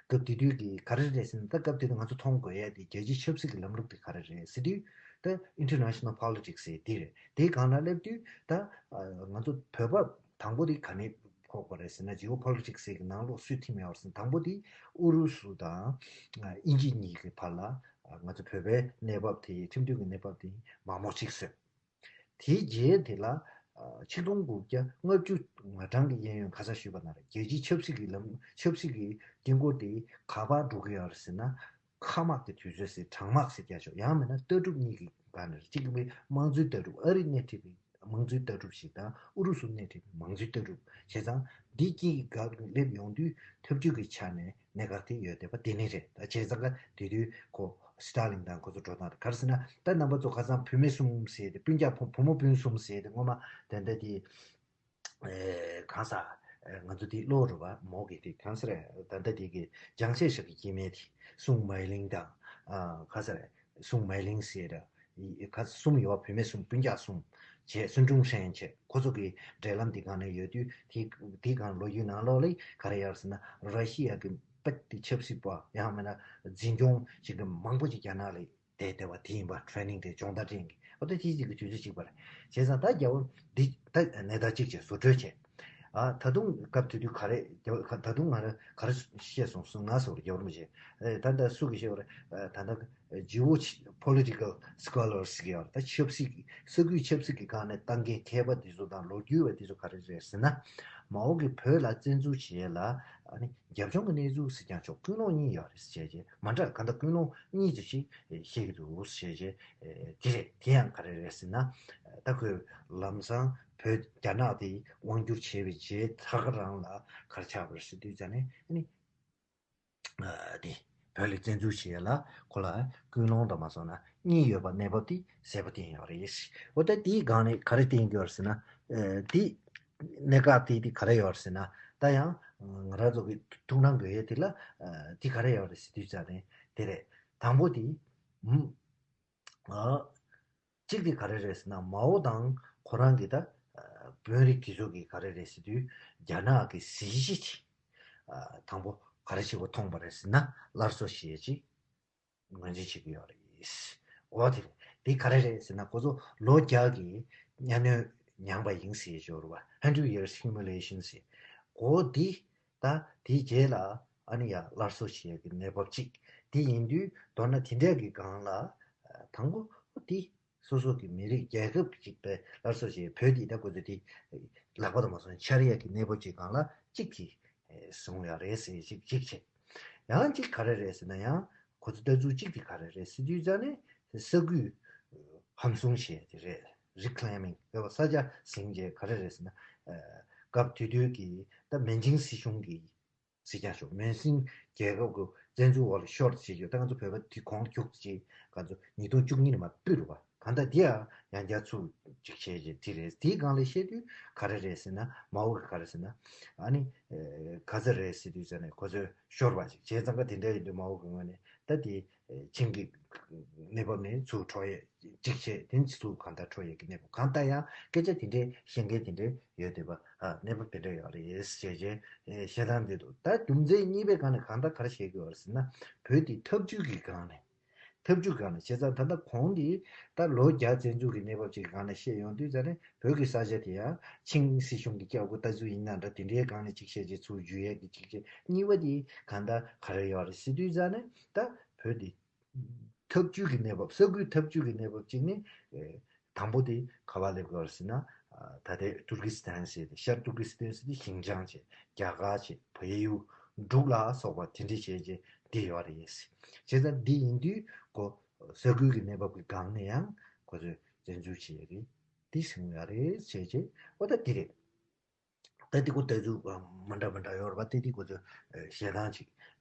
སྐབས་དེ་དུས་ཀྱི་ག་རེ་རེད་ཟེར་ན། ད་སྐབས་དེ་དུས་ང་ཚོ་མཐོང་དགོས་ཡ་དེ་རྒྱལ་སྤྱིའི་ཆབ་སྲིད་ཀྱི་ལམ་ལུགས་དེ་ག་རེ་རེད་ཟེར་དུས་ད་ཨིན་ཊར་ནེ་ཤ་ནལ་པོ་ལི་ཊིག་སི་ཟེར་དེ་རེད། དེའི་སྒང་ལ་སླེབས་དུས་ད་ང་ཚོ་བོད་པ་དང་པོ་དེ་ག་ནས་ཕོག་པ་རེད་ཟེར་ན། ཇི་ཨོ་པོ་ལི་ཊིག་སི་ཟེར་གྱི་ནང་ལོགས་སུས་ཐིམ་ཡོད་རེད་ཟེར་ན། དང་པོ་དེ་ཨུ་རུ་སུ་དང་དབྱིན་ཇི་གཉིས་ཀྱི་བར་ལ་ ང་ཚོ་བོད་པའི་གནས་བབ་དེ་ཁྲིམས་མཐུན་གྱི་གནས་བབ་དེ་མང་པོ་ཅིག་བཟོས། དེའི་རྗེས་དེ་ལ་ཆིག་སྟོང་དགུ་བརྒྱ་ལྔ་བཅུ་ང་གྲངས་ཀྱི་གཡས་གཡོན་ཁ་སང་ཞུས་པ་ནང་བཞིན་རྒྱལ་སྤྱིའི་ཆབ་སྲིད་ཀྱི་ལམ་ཆབ་སྲིད་ཀྱི་དཀྱིལ་འཁོར་དེ་ག་པར་འགྲོ་གི་ཡོད་རེད་ཟེར་ན། མཁའ་དམག་གི་དུས་ཚོད་ཟེར་གྲང་དམག་ཟེར་རྒྱག་ཆོག་ཡང་མིན་ན་ལྟ་གྲུབ་གཉིས་ཀྱི་བར་ནས་གཅིག་གི་དམངས་གཙོའི་ལྟ་གྲུབ་ཨ་རིས་སྣེ་ཁྲིད་པའི་དམངས་གཙོའི་ལྟ་གྲུབ་ཞིག་དང་ཨུ་རུ་སུ་སྣེ་ཁྲིད་པའི་དམངས་གཙོའི་ལྟ་གྲུབ་བྱས་ཙང་འདི་གཅིག་གི་སྒང་སླེབས་ཡོང་དུས་འཐབ་ཇུས་ཀྱི་ཆ་ནས་གནད་འགག་དེ་ཡོད་བསྡད་པ་དེ་ནི་རེད། ད་བྱས་ཙང་ཀ་དེ་དུས་ཁོ་སི་ཏཱ་ལིན་དང་ཁོ་ཚོ་འགྲོ་སྟངས་དེ་ག་རེ་ཟེར་ན། ད་རྣམ་པ་ཚོ་ཁ་སང་བུད་མེད་གསུམ་ཟེར་ཏེ་སྤུན་ཀྱག་བུ་བུ་མོ་སྤུན་གསུམ་ཟེར་ཏེ་སྔོན་མ་དེ་འདྲ་དེ་གང་ཟག་ང་ཚོ་དེ་ཀློག་རུ་བ་མོ་གི་དེ་གང་ཟེར་ད་ལྟ་དེ་གི་ལྗང་ཤས་ཤག་གི་སྐྱེ་དམན་དེ་སུང་མའི་ལིང་དང་གང་ཟེར་སུང་མའི་ལིང་ཟེར་ཁ་གསུམ་ཡོད་བུད་མེད་གསུམ་སྤུན་ཀྱག་གསུམ་བྱས་སུན་ཀྲུང་ཧྲན་བྱས་ཁོ་ཚོ་གི་འབྲེལ་ལམ་དེ་གང་ནས་ཡོད་དུས་དེ་དེ་གང་ལོ་རྒྱུས་ནང་ལོགས་ལ་ག་རེ་ཡོད་ཟེར་ན། ར་ཤི་ཡ་གི་པད་དེ་ཆབ་སྲིད་པ་ཡང་མིན་ན་འཛིན་སྐྱོང་བྱེད་མཁན་མང་པོ་ཅིག་རྒྱ་ནག་ལ་བསྡད་བསྡད་པ་དེ་ཡིན་པ། ཊེ་ནིང་དེ་སྦྱོང་བརྡར་སྤྲད་མཁན་ཨོ་ད་དེ་གཅིག་གི་དུས་ཚོད་གཅིག་པ་རེད། བྱས་ཙང་ད་རྒྱལ་བོ་འདི་ད་གནས་སྟངས་གཅིག་བྱས་བཟོ་གྲོས་བྱས། ཨ་ད་དུང་སྐབས་དེ་དུས་ག་རེ་རྒྱལ་བོ་ད་དུང་ང་རང་ག་རེ་བཤད་སོང་སུ་ང་སོར་རྒྱལ་བོ་རིན་པོ་ཆེ་ཨེ་ད་ལྟ་སུ་གི་བཤད་པ་རེད། ད་ལྟ་ཇི་ཨོ་ཕོ་ལི་ཊི་ཀལ་སི་ཀོ་ལར་སི་གི་ཡོད་རེད། ད་ཆབ་སྲིད་ཀྱི་ས་ཁུལ་ཆབ་སྲིད་ཀྱི་སྒང་ནས་ལྟ་མཁན་མཁས་པ་དེ་ཚོ་དང་ལོ་རྒྱུས་པ་དེ་ཚོ་ག་རེ་རེད་ཟེར་ན། མའོ་གིས་བོད་ལ་བཙན་འཛུལ་བྱེད་ཡས་ལ་ཨ་ནི་རྒྱབ་ལྗོངས་ཀྱི་གནས་ཚུལ་ཟེར་ཀྱང་ཆོག་ཀུན་སློང་གཉིས་ཡོད་རེད་ཟེར་བྱས་རྗེས་མ་འདྲ་གང་ལྟར་ཀུན་སློང་གཉིས་ཙམ་ཞིག་བཤད་ཀྱི་འདུག་ཟེར་བྱས་རྗེས་དེ་རེད། དེ་ཡང་ག་རེ་རེད་ཟེར་ན། ད་ཁོས་ལམ་སང་བོད་རྒྱ་ནག་དེ་དབང་བསྒྱུར་བྱས་པའི་རྗེས་ད་ག་རང་ལ་ག་རེ་ཆགས་པ་རེད་ཟེར་དུས་ཙ་ནས་ཨ་ནི། དེ་བོད་ལ་བཙན་འཛུལ་བྱེད་ཡ་ལ་ཁོ་ལ་ཀུན་སློང་དང་མ་སོང་ན་གཉིས་ཡོད་པ་གནས་བབ་དེ་གསལ་པོ་བསྟན་ཡོད་རེད། འོ་ད་དེའི་སྒང་ནས་ག་རེ་བསྟན་གྱི་ཡོད་རེད་ཟེར་ན། དེ་གནད་འགག་དེ་དེ་ག་རེ་ཡོད་རེད་ཟེར་ན། ད་ཡང་ང་རང་ཚོ་གི་ཐུགས་སྣང་དགོས་ཡས་དེ་ལ་དེ་ག་རེ་ཡོད་རེད་ཟེར་དུས་ཙང་ནས་དེ་རེད། དང་པོ་དེ་ཨ། གཅིག་དེ་ག་རེ་རེད་ཟེར་ན་མའོ་དང་ཁོ་རང་གི་ད་ཨ་དཔོན་རིགས་དེ་ཚོ་གི་ག་རེ་རེད་ཟེར་དུས་རྒྱ་ནག་གི་གཟི་བརྗིད་ཅིག་ཨ་དང་པོ་ག་རེ་བྱེད་དགོས་མཐོང་པ་རེད་ཟེར་ན་སླར་གསོ་བྱེད་ཅིག་ངོས་འཛིན་བྱེད་ཀྱི་ཡོད་རེད། འོ་དེ་རེད། དེ་ག་རེ་རེད་ཟེར་ན་ཁོ་ཚོ་ལོ་བརྒྱ་གི་གཉའ་གནོན་མྱངས་པ་ཡིན་ཟེར་ཡོད་རེད་བ། Hundred years humiliation ཟེར། གོ་དེ་ད་དེའི་རྗེས་ལ་ཨ་ནི་ཡ་སླར་གསོ་བྱེད་ཡག་གི་གནས་བབ་ཅིག་དེ་ཡིན་དུས་མདོར་ན་དེ་འདྲས་ཀྱི་སྒང་ལ་དང་པོ་དེ་སོ་སོ་གི་མི་རིགས་རྒྱལ་ཁབ་ཅིག་པའི་སླར་གསོ་བྱེད་བོད་དེ་ད་ཁོ་ཚོ་དེ་ལག་པ་དང་མ་སོང་འཕྱར་ཡག་གི་གནས་བབ་ཅིག་སྒང་ལ་གཅིག་གི་བཟུང་ཡག་རེད་ཟེར་གཅིག་གཅིག་བྱས། ཡང་གཅིག་ག་རེ་རེད་ཟེར་ན་ཡང་ཁོ་ཚོ་ལྟ་ཚུལ་གཅིག་དེ་ག་རེ་རེད་ཟེར་དུས་ཙང་ནས་ས་ཁུལ་ཧམ་བཟུང་བྱས་དེ་རེད། Reclaiming ཡོད་པ་ས་ཆ་ཟིན་བྱས་ག་རེ་རེད་ཟེར་ན། སྐབས་དེ་དུས་ཀྱི་ད་མན་ཇིང་སྲིད་གཞུང་གི་ཟེར་ཀྱང་ཆོག་མན་ཇིང་རྒྱལ་ཁབ་ཀྱི་བཙན་འཛུལ་འོག་ལ་ཤོར་བྱེད་རྒྱུ་ད་ང་ཚོ་བོད་པ་དེ་གོང་རྒྱུག་ཅིག་ང་ཚོ་ཉིས་སྟོང་བཅུ་གཉིས་ནས་མར་སྤུས་རུ་བ་གང་ལྟར་དེ་ཡང་ཡང་བསྐྱར་ཚུར་ཅིག་བྱས་རྗེས་དེ་རེད། དེའི་སྒང་ལ་བཤད་དུས་ག་རེ་རེད་ཟེར་ན་མའོ་གི་ག་རེ་ཟེར་ན་ཨ་ནི་ག་ཚོད་རེད་ཟེར་དུས་ཟེར་ནས་ཁོ་ཚོས་ཤོར་བ་ཅིག་བྱས་ཙང་ཀ་དེ་འདྲ་ཡིན་དུས་མའོ་གི་ངོས་ནས་ད་དེ་ཆིང་གི་གནས་བབ་ནས་ཚུར་འཕྲོ་ཡས་གཅིག་བྱས་དེ་ཚུར་གང་ལྟར་འཕྲོ་ཡས་ཀྱི་གནས་བབ་གང་ལྟར་ཡང་སྐད་ཆ་དེ་འདྲའི་བཤད་མཁན་དེ་འདྲའི་ཡོད་བསྡད་པ་ཨ་གནས་བབ་དེ་འདྲ་ཡོད་རེད་ཞེས་བྱས་བཤད་སྟངས་འདི་འདུག་ད་རྒྱུ་མཚན་གཉིས་པའི་སྒང་ནས་གང་ལྟར་ག་རེ་བཤད་ཀྱི་ཡོད་རེད་ཟེར་ན་བོད་དེ་འཐབ་ཇུས་ཀྱི་སྒང་ནས་འཐབ་ཇུས་སྒང་ནས་བྱས་ཙང་ད་ལྟ་གོང་དེ་ད་ལོ་བརྒྱ་བཙན་འཛུལ་གྱི་གནས་བབ་ཅིག་སྒང་ནས་བཤད་ཡོང་དུས་ཙང་ནས་བོད་ཀྱི་ས་ཆ་དེ་ཡང་ཆིང་སྲིད་གཞུང་གི་སྐྱབས་མགོན་ལྟ་ཚུལ་ཡིན་ན་འདྲ་དེ་འདྲའི་སྒང་ནས་ཅིག་བཤད་རྗེས་ཚུར་འཇུ་ཡས་ཀྱི་ཅིག་བྱས་གཉིས་པ་དེ་གང་ལྟར་ག་རེ་ཡོད་རེད་ཟེར་དུས་ཙང་ནས་ད་བོད་དེ། འཐབ་ཇུས་ཀྱི་གནས་བབ་ས་ཁུལ་འཐབ་ཇུས་ཀྱི་གནས་བབ་གཅིག་ནི། དང་པོ་དེ་ག་པར་སླེབས་དགོས་ཟེར་ན། ད་ལྟའི་ཏུར་ཀི་སི་ཐན་ཟེར་ཏེ་ཤར་ཏུར་ཀི་སི་ཐན་ཟེར་ཏེ་ཞིན་ཅང་བྱས་རྒྱ་གར་བྱས་བལ་ཡུལ་འབྲུག་ལ་སོགས་པ་དེ་འདྲ་བྱས་རྗེས་འདི་ཡོད་རེད། བྱས་ཙང་འདི་ཡིན་དུས་ཁོ་ས་ཁུལ་གྱི་གནས་བབ་ཀྱི་སྒང་ནས་ཡང་ཁོ་ཚོས་བཙན་འཛུལ་བྱས་རེད། འདི་ཟིན་ཡོད་རེད་བྱས་རྗེས་ཨོ་ད་འདི་རེད། ད་དེ་ཀོ་ལྟ་ཚུལ་མ་འདྲ་མ་འདྲ་ཡོད་རེད་པ། དེ་དེ་ཀོ་ཚོ་བཤད་སྟངས་ཅིག་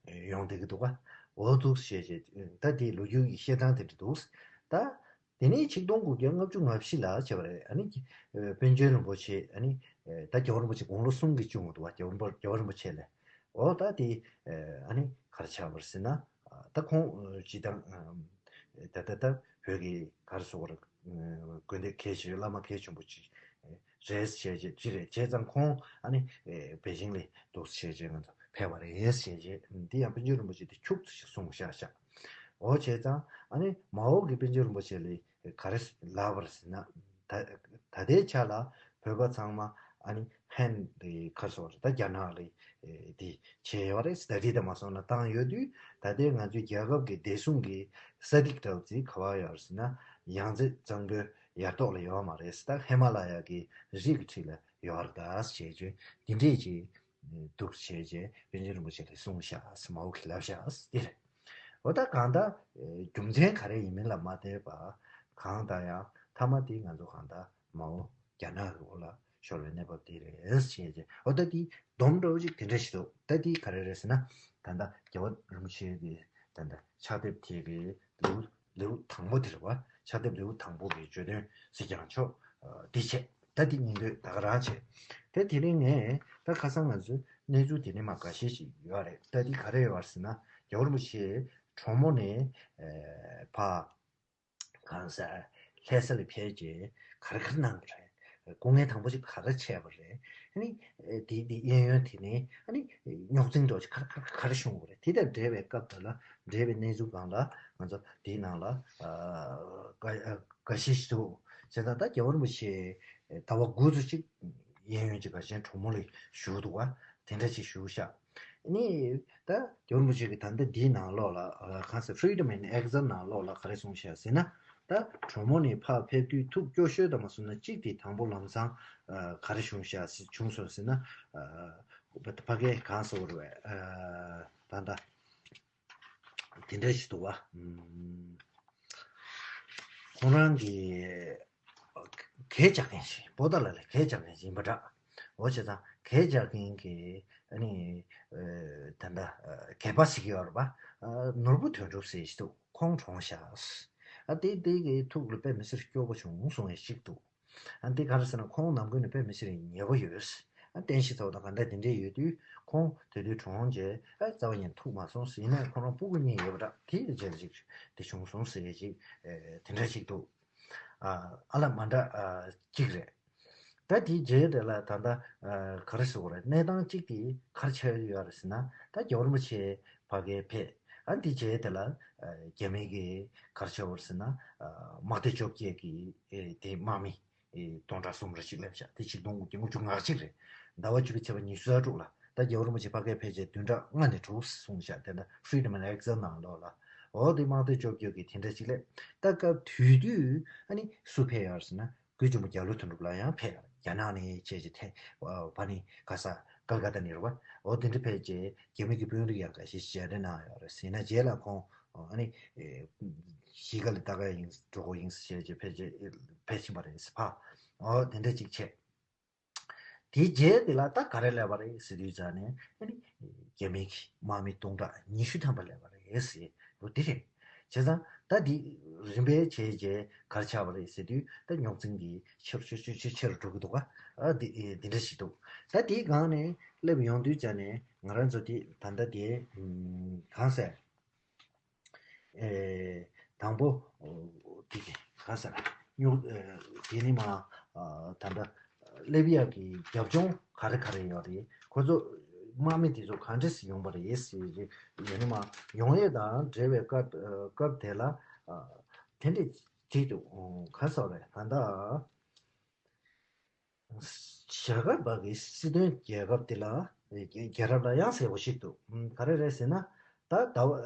ཡོང་བསྡད་ཀྱི་འདུག་ག་འོ་འདུག་བཤད་བཤད་ད་དེ་ལོ་རྒྱུས་ཀྱི་བཤད་སྟངས་དེ་འདྲ་འདུག་ད་དེ་ནས་ཆིག་སྟོང་དགུ་བརྒྱ་ལྔ་བཅུ་ང་བཞི་ལ་བྱས་པ་རེད། ཨ་ནི་དཔལ་འབྱོར་རིན་པོ་ཆེ་ཨ་ནི་ད་རྒྱལ་བ་རིན་པོ་ཆེ་དགུང་ལོ་གསུམ་གྱི་གཅུང་འདུག་ག་རྒྱལ་བ་རིན་པོ་རྒྱལ་བ་རིན་པོ་ཆེ་ལས་འོ་ད་དེ་ཨ་ནི་ག་རེ་ཆགས་པ་རེད་ཟེར་ན། ད་ཁོང་སྤྱི་བཏང་ད་ད་ད་བོད་ཀྱི་ག་རེ་ཟེར་དགོས་རེད། དགོན་སྡེ་གལ་ཆེ་བླ་མ་གལ་ཆེན་པོ་ཅིག་རེད་བྱས་རྗེས་ཅི་རེད་བྱས་ཙང་ཁོང་ཨ་ནི་པེ་ཅིང་ལ་འདུག་བྱས་རྗེས་ང་ཚོ་ཕེབས་པ་རེད་བྱས་རྗེས་འདི་ཡང་པཎ་ཆེན་རིན་པོ་ཆེ་དེ་ཁྱུག་ཙམ་ཞིག་གསུངས་བཞག་བཞག་འོ་བྱས་ཙང་ཨ་ནི་མ་འོངས་ཀྱི་པཎ་ཆེན་རིན་པོ་ཆེ་ལ་ག་རེ་ལབ་པ་རེད་ཟེར་ན། ད་ད་ལྟའི་ཆ་ལ་བོད་པ་ཚང་མ་ཨ་ནི་ ཕན་ལས་ཁ་སོགས་ད་རྒྱ་ནག་ལས་དེ་བྱས་ཡོད་རེད། སྟ་ཌི་དེ་མ་སོང་ན་བཏང་ཡོད་དུས། ད་ལྟའི་ང་ཚོའི་རྒྱལ་ཁབ་ཀྱི་བདེ་སྲུང་གི་ས་ཐིག་འདྲ་བོ་ཅིག་ག་བ་ཡོད་རེད་ཟེར་ན། ཡང་རྩེ་གཙང་པོའི་ཡར་ཐོག་ལ་ཡོད་མ་རེད། ད་ཧི་མ་ལ་ཡ་གི་རི་གི་འཁྲིས་ལ་ཡོད་རེད་ད་ཞེས་བརྗོད། འདི་འདྲས་ཀྱི་འདུག་བྱས་རྗེས་པཎ་ཆེན་རིན་པོ་ཆེ་ལ་གསུངས་ཤག་ཟེར་མའོ་གིས་ལབ་ཤག་ཟེར་དེ་རེད། འོ་ད་གང་ལྟར་རྒྱུ་མཚན་ག་རེ་ཡིན་མིན་ལ་མ་བལྟས་པ། གང་ལྟར་ཡང་མཐའ་མ་དེ་ང་ཚོ་གང་ལྟར་མའོ་རྒྱ་ནག་གི་འོག་ལ་ཤོར་བའི་གནས་བབ་དེ་རེད་ཟེར་བྱས་རྗེས། འོ་ད་དེ་སྡོམ་འདྲ་བོ་ཅིག་དེ་འདྲ་ཞིག་འདུག་ད་དེ་ག་རེ་རེད་ཟེར་ན། ད་ལྟ་རྒྱལ་བ་རིན་པོ་ཆེ་གི་ད་ལྟ་ཕྱག་དེབ་དེ་གི་ལེའུ་ལེའུ་དང་པོ་དེ་རེད་བ། ཕྱག་དེབ་ལེའུ་དང་པོ་གི་བརྗོད་དོན་ཟེར་ཀྱང་ཆོག་འདི་བྱས། ད་འདི་ཉིན་དུས་ད་ག་རང་བྱས། དེ་དེ་རིང་ངས་ད་ཁ་སང་ང་ཚོའི་གནས་ཚུལ་དེ་ནི་མ་འགའ་ཤས་ཤིག་ཡོད་རེད། ད་འདི་ག་རེ་ཡོད་རེད་ཟེར་ན། རྒྱལ་བ་རིན་པོ་ཆེ་གྲོ་མོ་ནས་ཕ་གང་ཟེར་ལྷ་ས་ལ་ཕེབས་རྗེས་ག་རེ་ག་རེ་གནང་བ་རེད། སྐུ་ངལ་དང་པོ་ཅིག་ག་རེ་བྱས་པ་རེད། ཨ་ནི་དེ་དེ་གཡས་གཡོན་དེ་ནས་ཨ་ནི་རྙོག་འཛིང་འདྲ་ཅིག་ག་རེ་ག་རེ་ག་རེ་བྱུང་བ་རེད། དེ་དང་འབྲེལ་བའི་སྐབས་དེ་ལ་འབྲེལ་བའི་གནས་ཚུལ་སྒང་ལ་ང་ཚོ་དེའི་ནང་ལ་འགའ་ཤས་ཤིག་འདུག་བྱས་ཙང་ད་རྒྱལ་བ་རིན་པོ་ཆེ་ཟླ་བ་དགུ་ཙམ་ཅིག་གཡས་གཡོན་གྱི་ག་ཅན་གྲོ་མོ་ལ་བཞུགས་འདུག་བ། དེ་འདྲ་ཅིག་བཞུགས་ཤག་ཨ་ནི་ད་རྒྱལ་བ་རིན་པོ་ཆེ་གིས་ད་ལྟ་འདིའི་ནང་ལོགས་ལ་གང་ཟེར་Freedom in Exile ནང་ལོགས་ལ་ག་རེ་གསུངས་ཤག་ཟེར་ན། ད་གྲོ་མོ་ནས་ཕར་ཕེབས་དུས་ཐུགས་སྐྱོ་ཤོས་དང་མ་སོང་ན་གཅིག་དེ་དང་པོ་ལམ་སང་ག་རེ་བྱུང་ཤག་བྱུང་སོང་ཟེར་ན། ཕ་གིར་གང་ཟེར་བ་རེད། ད་ལྟ་དེ་འདྲ་ཞིག་འདུག་བ། ཁོང་རང་གི་གད་རྒྱག་མཁན་ཞིག་པོ་ཏཱ་ལ་ལ་གད་རྒྱག་མཁན་ཞིག་ཡིན་པ་འདྲ། འོ་བྱས་ཙང་གད་རྒྱག་མཁན་གྱི་ཨ་ནི་ད་ལྟ་གད་པ་ཞིག་ཡོད་རེད་པ། ནོར་བུ་དོན་གྲུབ་ཟེར་ཞིག་འདུག་ཁོང་གྲོངས་ཤག་ཨ་དེ་དེ་གི་ཐུགས་ལ་དཔེ་མི་སྲིད་སྐྱོ་པོ་བྱུང་གསུང་བའི་ཞིག་འདུག་ཨ་འདི་ག་རེ་ཟེར་ན་ཁོང་ནམ་རྒྱུན་ནས་དཔེ་མི་སྲིད་ཉེ་པོ་ཡོད། ཨ་བསྟན་བཤིག་ཚོགས་དང་ག་འདྲ་འདི་འདྲས་ཡོད་དུས་ཁོང་དེ་དུས་གྲོངས་རྗེས་ཨ་རྩ་བ་ཉིད་ཐུག་མ་སོང་ཟེར། ཡིན་ནའི་ཁོ་རང་སྤུ་གུ་གཉིས་ཡོད་པ་འདྲ། དེའི་རྗེས་ལ་ཅིག་དེ་བྱུང་སོང་ཟེར་ཅིག་དེ་འདྲ་ཅིག་འདུག་ཨ་ལ་མ་འདྲ་ཅིག་རེད། ད་དེའི་རྗེས་དེ་ལ་ད་ལྟ་ག་རེ་ཟེར་དགོས་རེད། གནས་སྟངས་གཅིག་དེ་ག་རེ་ཆགས་ཡོད་རེད་ཟེར་ན། ད་རྒྱལ་བ་རིན་པོ་ཆེ་ཕ་གིར་ཕེབས། ཨ་འདི་རྗེས་དེ་ལ་རྒྱ་མི་གི་ག་རེ་བྱས་པ་རེད་ཟེར་ན། དམག་སྡེ་བཅོ་བརྒྱད་ཀྱི་དེ་དམག་མི་སྟོང་ཕྲག་གསུམ་རེ་ཞིག་སླེབས་ཤག་དེ་ཆིག་སྟོང་དགུ་བརྒྱ་ལྔ་བཅུ་ང་གཅིག་རེད། ཟླ་བ་བཅུ་པའི་ཚེས་པ་ཉི་ཤུ་རྩ་དྲུག་ལ། ད་རྒྱལ་བ་རིན་པོ་ཆེ་ཕ་གིར་ཕེབས་རྗེས་བདུན་ཕྲག་ལྔ་ནས་དྲུག་སོང་ཤག་དེ་འདྲ་Freedom in Exile ནང་ལོགས་ལ། འོ་དེ་དམག་སྡེ་བཅོ་བརྒྱད་ཀྱི་དེ་འདྲ་ཅིག་སླེབས། ད་སྐབས་དེ་དུས་ཨ་ནི་སུ་ཕེབས་ཡོད་ཟེར་ན། སྐུའི་གཅུང་པོ་རྒྱ་ལོ་དོན་གྲུབ་ལགས་ཡང་ཕེབས། རྒྱ་ནག་ནས་བྱས་རྗེས་ཐེ་བ་ནི་ག་ས་ཀལ་ཀ་ཏ་ནས་རེད་བ། འོ་དེ་འདྲ་ཕེབས་རྗེས་རྒྱ་མི་གི་དཔོན་རིགས་ཡང་འགའ་ཤས་མཇལ་འཕྲད་གནང་ཡོད་རེད་ཟེར་ན། རྗེས་ལ་ཁོང་ཨ་ནི་གཞིས་ཀ་ལ་ལྟ་ག་ཡིན་འགྲོ་དགོས་ཡིན་ཟེར་བྱས་རྗེས་ཕེབས་རྗེས་ཕེབས་ཕྱིན་པ་རེད་ཟེར་ཕ། འོ་དེ་འདྲ་ཅིག་བྱས། དེའི་རྗེས་དེ་ལ་ད་ག་རེ་སླེབས་པ་རེད་ཟེར་དུས་ཙང་ནས་ཨ་ནི་རྒྱ་མི་གི་དམག་མི་སྟོང་ཕྲག་ཉི་ཤུ་ཐམ་པ་སླེབས་པ་རེད་ཟེར་འོ་དེ་རེད། བྱས་ཙང་ད་འདི་རིམ་པས་བྱས་རྗེས་ག་རེ་ཆགས་པ་རེད་ཟེར་དུས། ད་རྙོག་འཛིང་གི་ཆེ་རུ་ཆེ་རུ་ཆེ་རུ་ཆེ་རུ་འགྲོ་གི་འདུག་ག་ཨ་འདི་འདི་འདྲ་ཞིག་འདུག་ད་དེའི་སྒང་ནས་སླེབས་ཡོང་དུས་ཙང་ནས་ང་རང་ཚོ་དེ་ད་ལྟ་དེ་གང་ཟེར། ཨེ། དང་པོ། དེ་ག་ས་ར། སྨྱུག་ཨེ། དེ་ནི་མ། ཨ། ད་ལྟ་ལི་བི་ཡ་གི་རྒྱབ་ལྗོངས་ག་རེ་ག་རེ་ཡོད་རེད། ཁོ་ཚོ་དམག་མི་དེ་ཚོ་ག་འདྲས་སེ་ཡོང་པ་རེད་ཟེར་གྱི་ཡོད་ནི་མ། ཡོང་ཡས་དང་འབྲེལ་བའི་སྐབས་སྐབས་དེ་ལ། ཨ། དེ་འདྲས་ཅིག་འདུག་ག་ས་རེད་ད་ལྟ། རྒྱ་གར་བ་གི་སྲིད་དོན་རྒྱལ་ཁབ་དེ་ལ་རྒྱལ་རབས་ལ་ཡང་ཟེར་བ་ཞིག་འདུག་ག་རེ་རེད་ཟེར་ན། ད་ཟླ་བ་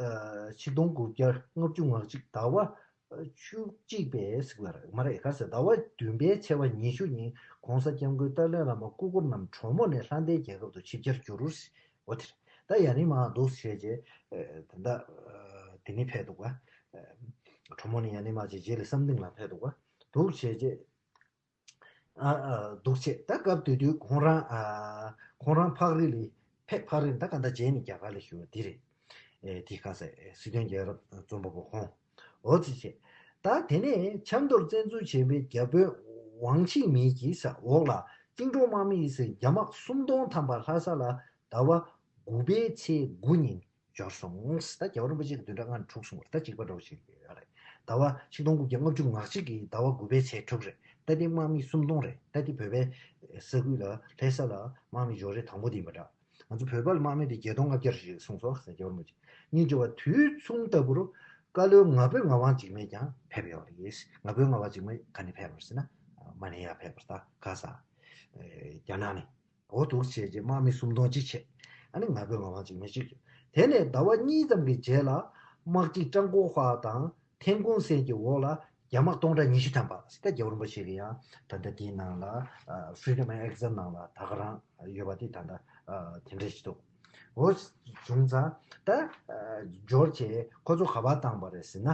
ཆིག་སྟོང་དགུ་བརྒྱ་ལྔ་བཅུ་ང་གཅིག་ཟླ་བ་བཅུ་གཅིག་པའི་ཟེར་བ་རེད་མ་རེད། ག་ཟེར་ཟླ་བ་བདུན་པའི་ཚེས་པ་ཉི་ཤུ་ཉིན་གོང་ས་སྐྱབས་མགོན་ཏཱ་ལའི་བླ་མ་སྐུ་འཁོར་རྣམས་གྲོ་མོ་ནས་ལྷ་ལྡན་རྒྱལ་ཁབ་ཏུ་ཆིབས་བསྒྱུར་གྱུར། འོ་དེ་རེད། ད་ཡ་ནི་མ་འདུག་བྱས་རྗེས་ད་ལྟ་དེ་ནི་ཕེབས་འདུག་ག་གྲོ་མོ་ནས་ཡ་ནི་མ་བྱས་རྗེས་ལ་བསམ་གཏིང་ལ་ཕེབས་འདུག་ག་འདུག་བྱས་རྗེས། ཨ་ཨ་འདུག་བྱས། ད་སྐབས་དེ་དུས་ཁོང་རང་ཨ་ཁོང་རང་ཕག་རི་ལ་ཕེབས། ཕག་རི་ད་ག་འདྲ་བྱས་ནས་རྒྱ་གར་ལ་བཞུགས་པ་འདི་རེད། ཨེ་དེ་ག་ཟེར་སྲིད་དོན་རྒྱལ་རབས་རྩོམ་པ་པོ་ཁོང་འོ་ཙི་བྱས། ད་དེ་ནས་ཆབ་མདོར་བཙན་འཛུལ་བྱས་པའི་རྒྱ་དཔོན་ཝང་ཆི་མིན་གྱི་ས་འོག་ལ་ཅིང་ཀྲོའུ་དམག་མི་ཡི་སར་རྒྱ་དམག་སུམ་སྟོང་ཐམ་པ་ལྷ་ས་ལ་ཟླ་བ་དགུ་པའི་ཚེས་དགུ་ཉིན་འབྱོར་སོང་། ད་རྒྱལ་བ་རིན་པོ་ཆེ་གི་བདུན་ཕྲག་ལྔ་ནས་དྲུག་སོང་བར་ད་གཅིག་པ་འདྲ་བོ་ཞིག་ཡོད་རེད། ཟླ་བ་ཆིག་སྟོང་དགུ་བརྒྱ་ལྔ་བཅུ་ང་གཅིག་གི་ཟླ་བ་དགུ་པའི་ཚེས་དྲུག་རེད། ད་དེ་དམག་མི་སུམ་སྟོང་རེད། ད་དེ་བོད་པའི་ས་ཁུལ་ལ་ལྷ་ས་ལ་དམག་མི་འབྱོར་རེས་དང་པོ་དེ་ཡིན་པ་འདྲ། ང་ཚོ་བོད་པ་ལ་དམག་མི་དེ་བརྒྱད་སྟོང་ལྔ་བརྒྱ་ཞིག་གསུངས་སོང་ཟེར། རྒྱལ་བ་རིན་པོ་ཆེ་སྙིང་རྗེ་བ་དུས་མཚུངས་ལྟ་བུར་བཀའ་བློན་ང་ཕོད་ངག་དབང་འཇིགས་མེད་ཀྱང་ཕེབས་ཡོད་རེད། ང་ཕོད་ངག་དབང་འཇིགས་མེད་ག་ནས་ཕེབས་པ་རེད་ཟེར་ན། མ་ནེ་ཡ་ཕེབས་པ་རེད། ད་ག་ས་རྒྱ་ནག་ནས། འོ་འདུག་བྱས་རྗེས་དམག་མི་སུམ་སྟོང་གཅིག་བྱས། ཨ་ནི་ང་ཕོད་ང་དབང་གཅིག་མི་གཅིག་བྱས། དེ་ནས་ཟླ་བ་གཉིས་ཙམ་གྱི་རྗེས་ལ་དམག་སྤྱི་ཀྲང་ཀོ་ཧྭ་དང་ཐན་ཀུང་སན་གྱི་འོག་ལ་རྒྱ་དམག་སྟོང་ཕྲག་ཉི་ཤུ་ཐམ་པ་ཟེར། ད་རྒྱལ་བ་རིན་པོ་ཆེ་གི་ཡང་ད་ལྟ་དེའི་ནང་ལ་Freedom Exile ནང་ལ་ད་ག་རང་ཡོད་པ་དེ་ད་ལྟ་དེ་འདྲས་ཞིག་འདུག་འོ་བྱུང་ཙང་ད་འབྱོར་བྱས་ཁོ་ཚོ་ག་པར་བཏང་པ་རེད་ཟེར་ན།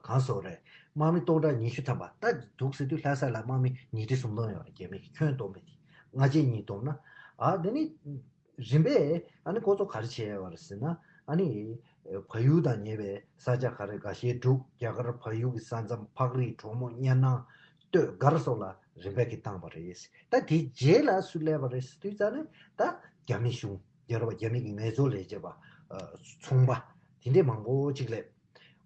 གང་སོགས་རེད། དམག་མི་སྟོང་ཕྲག་ཉི་ཤུ་ཐམ་པ་ད་འདུག་ཟེར་དུས་ལྷ་ས་ལ་དམག་མི་ཉིས་ཁྲི་སུམ་སྟོང་ཡོད་རེད། རྒྱ་མི་གི་ཁྱོན་བསྡོམས་པ་དེ་ལྔ་བརྒྱ་ཉིས་སྟོང་ན། ཨ་དེ་ནི་རིམ་པས་ཨ་ནི་ཁོ་ཚོ་ག་རེ་བྱས་ཡོད་རེད་ཟེར་ན། ཨ་ནི་བལ་ཡུལ་དང་ཉེ་བའི་ས་ཆ་ག་རེ་འགའ་ཤས་བསྒྲུགས། རྒྱ་གར་བལ་ཡུལ་གྱི་ས་མཚམས་ཕག་རིས་གྲོ་མོ་གཉའ་ནང་སྟོད་སྒར་སོགས་ལ་རིམ་པས་ཀྱིས་བཏང་པ་རེད། ད་དེའི་རྗེས་ལ་སུ་སླེབས་པ་རེད་ཟེར་དུས་ཙ་ནི་ད་རྒྱ་མི་གཞུང་རྒྱལ་རབས་རྒྱ་མི་གི་ངལ་རྩོལ་ལས་བྱེད་པ་ཚོང་པ་དེ་འདྲས་མང་པོ་ཅིག་སླེབས།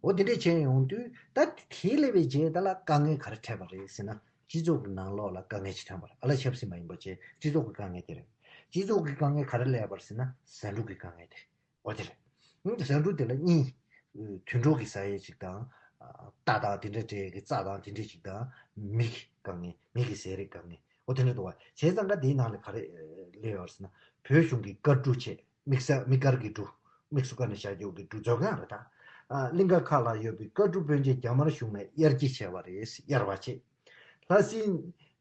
འོ་དེ་འདྲས་བྱས་ཡོང་དུས་ད་དེ་སླེབས་པའི་རྗེས་ད་ལ་དཀའ་ངལ་ག་རེ་འཕྲད་པ་རེད་ཟེར་ན། སྤྱི་ཚོགས་ཀྱི་ནང་ལོགས་ལ་དཀའ་ངལ་ཅིག་ཐོན་པ་རེད། ཨ་ལ་ཆབ་སྲིད་མ་ཡིན་པ་བྱས་སྤྱི་ཚོགས་ཀྱི་དཀའ་ངལ་དེ་རེད། སྤྱི་ཚོགས་ཀྱི་དཀའ་ངལ་ག་རེ་སླེབས་པ་རེད་ཟེར་ན་ཟ་འབྲུ་གི་དཀའ་ངལ་དེ་རེད། འོ་དེ་རེད། ཟ་འབྲུ་དེ་ལ་གཉིས། དུད་འགྲོ་གི་ཟ་ཡས་ཅིག་དང་། རྟ་དང་དེ་འདྲ་འདྲ་གི་རྩྭ་དང་དེ་འདྲ་ཅིག་དང་། མི་གི་དཀའ་ངལ། མི་གི་ཟས་རིགས་དཀའ་ངལ། འོ་དེ་འདྲ་འདུག་བ། བྱས་ཙང་ཀ་དེའི་ནང་ལ་ག་རེ་སླེབས་ཡོད་ཟེར་ན། བོད་གཞུང་གི་དཀར་འབྲུ་བྱས། དམིགས་བསལ་དམིགས་བཀར་གྱི་འབྲུ། དམིགས་སུ་བཀར་ནས་བཞག་རྒྱུ་གི་འབྲུ་མཛོད་ཁང་རེད་ད། ཨ་གླིང་ག་ཁག་ལ་ཡོད་པའི་དཀར་འབྲུ་དཔོན་ཆེན་རྒྱ་དམར་གཞུང་ནས་གཡར་སྐྱེལ་བྱས་པ་རེད། གཡར་བ་བྱས། ལྷ་སའི་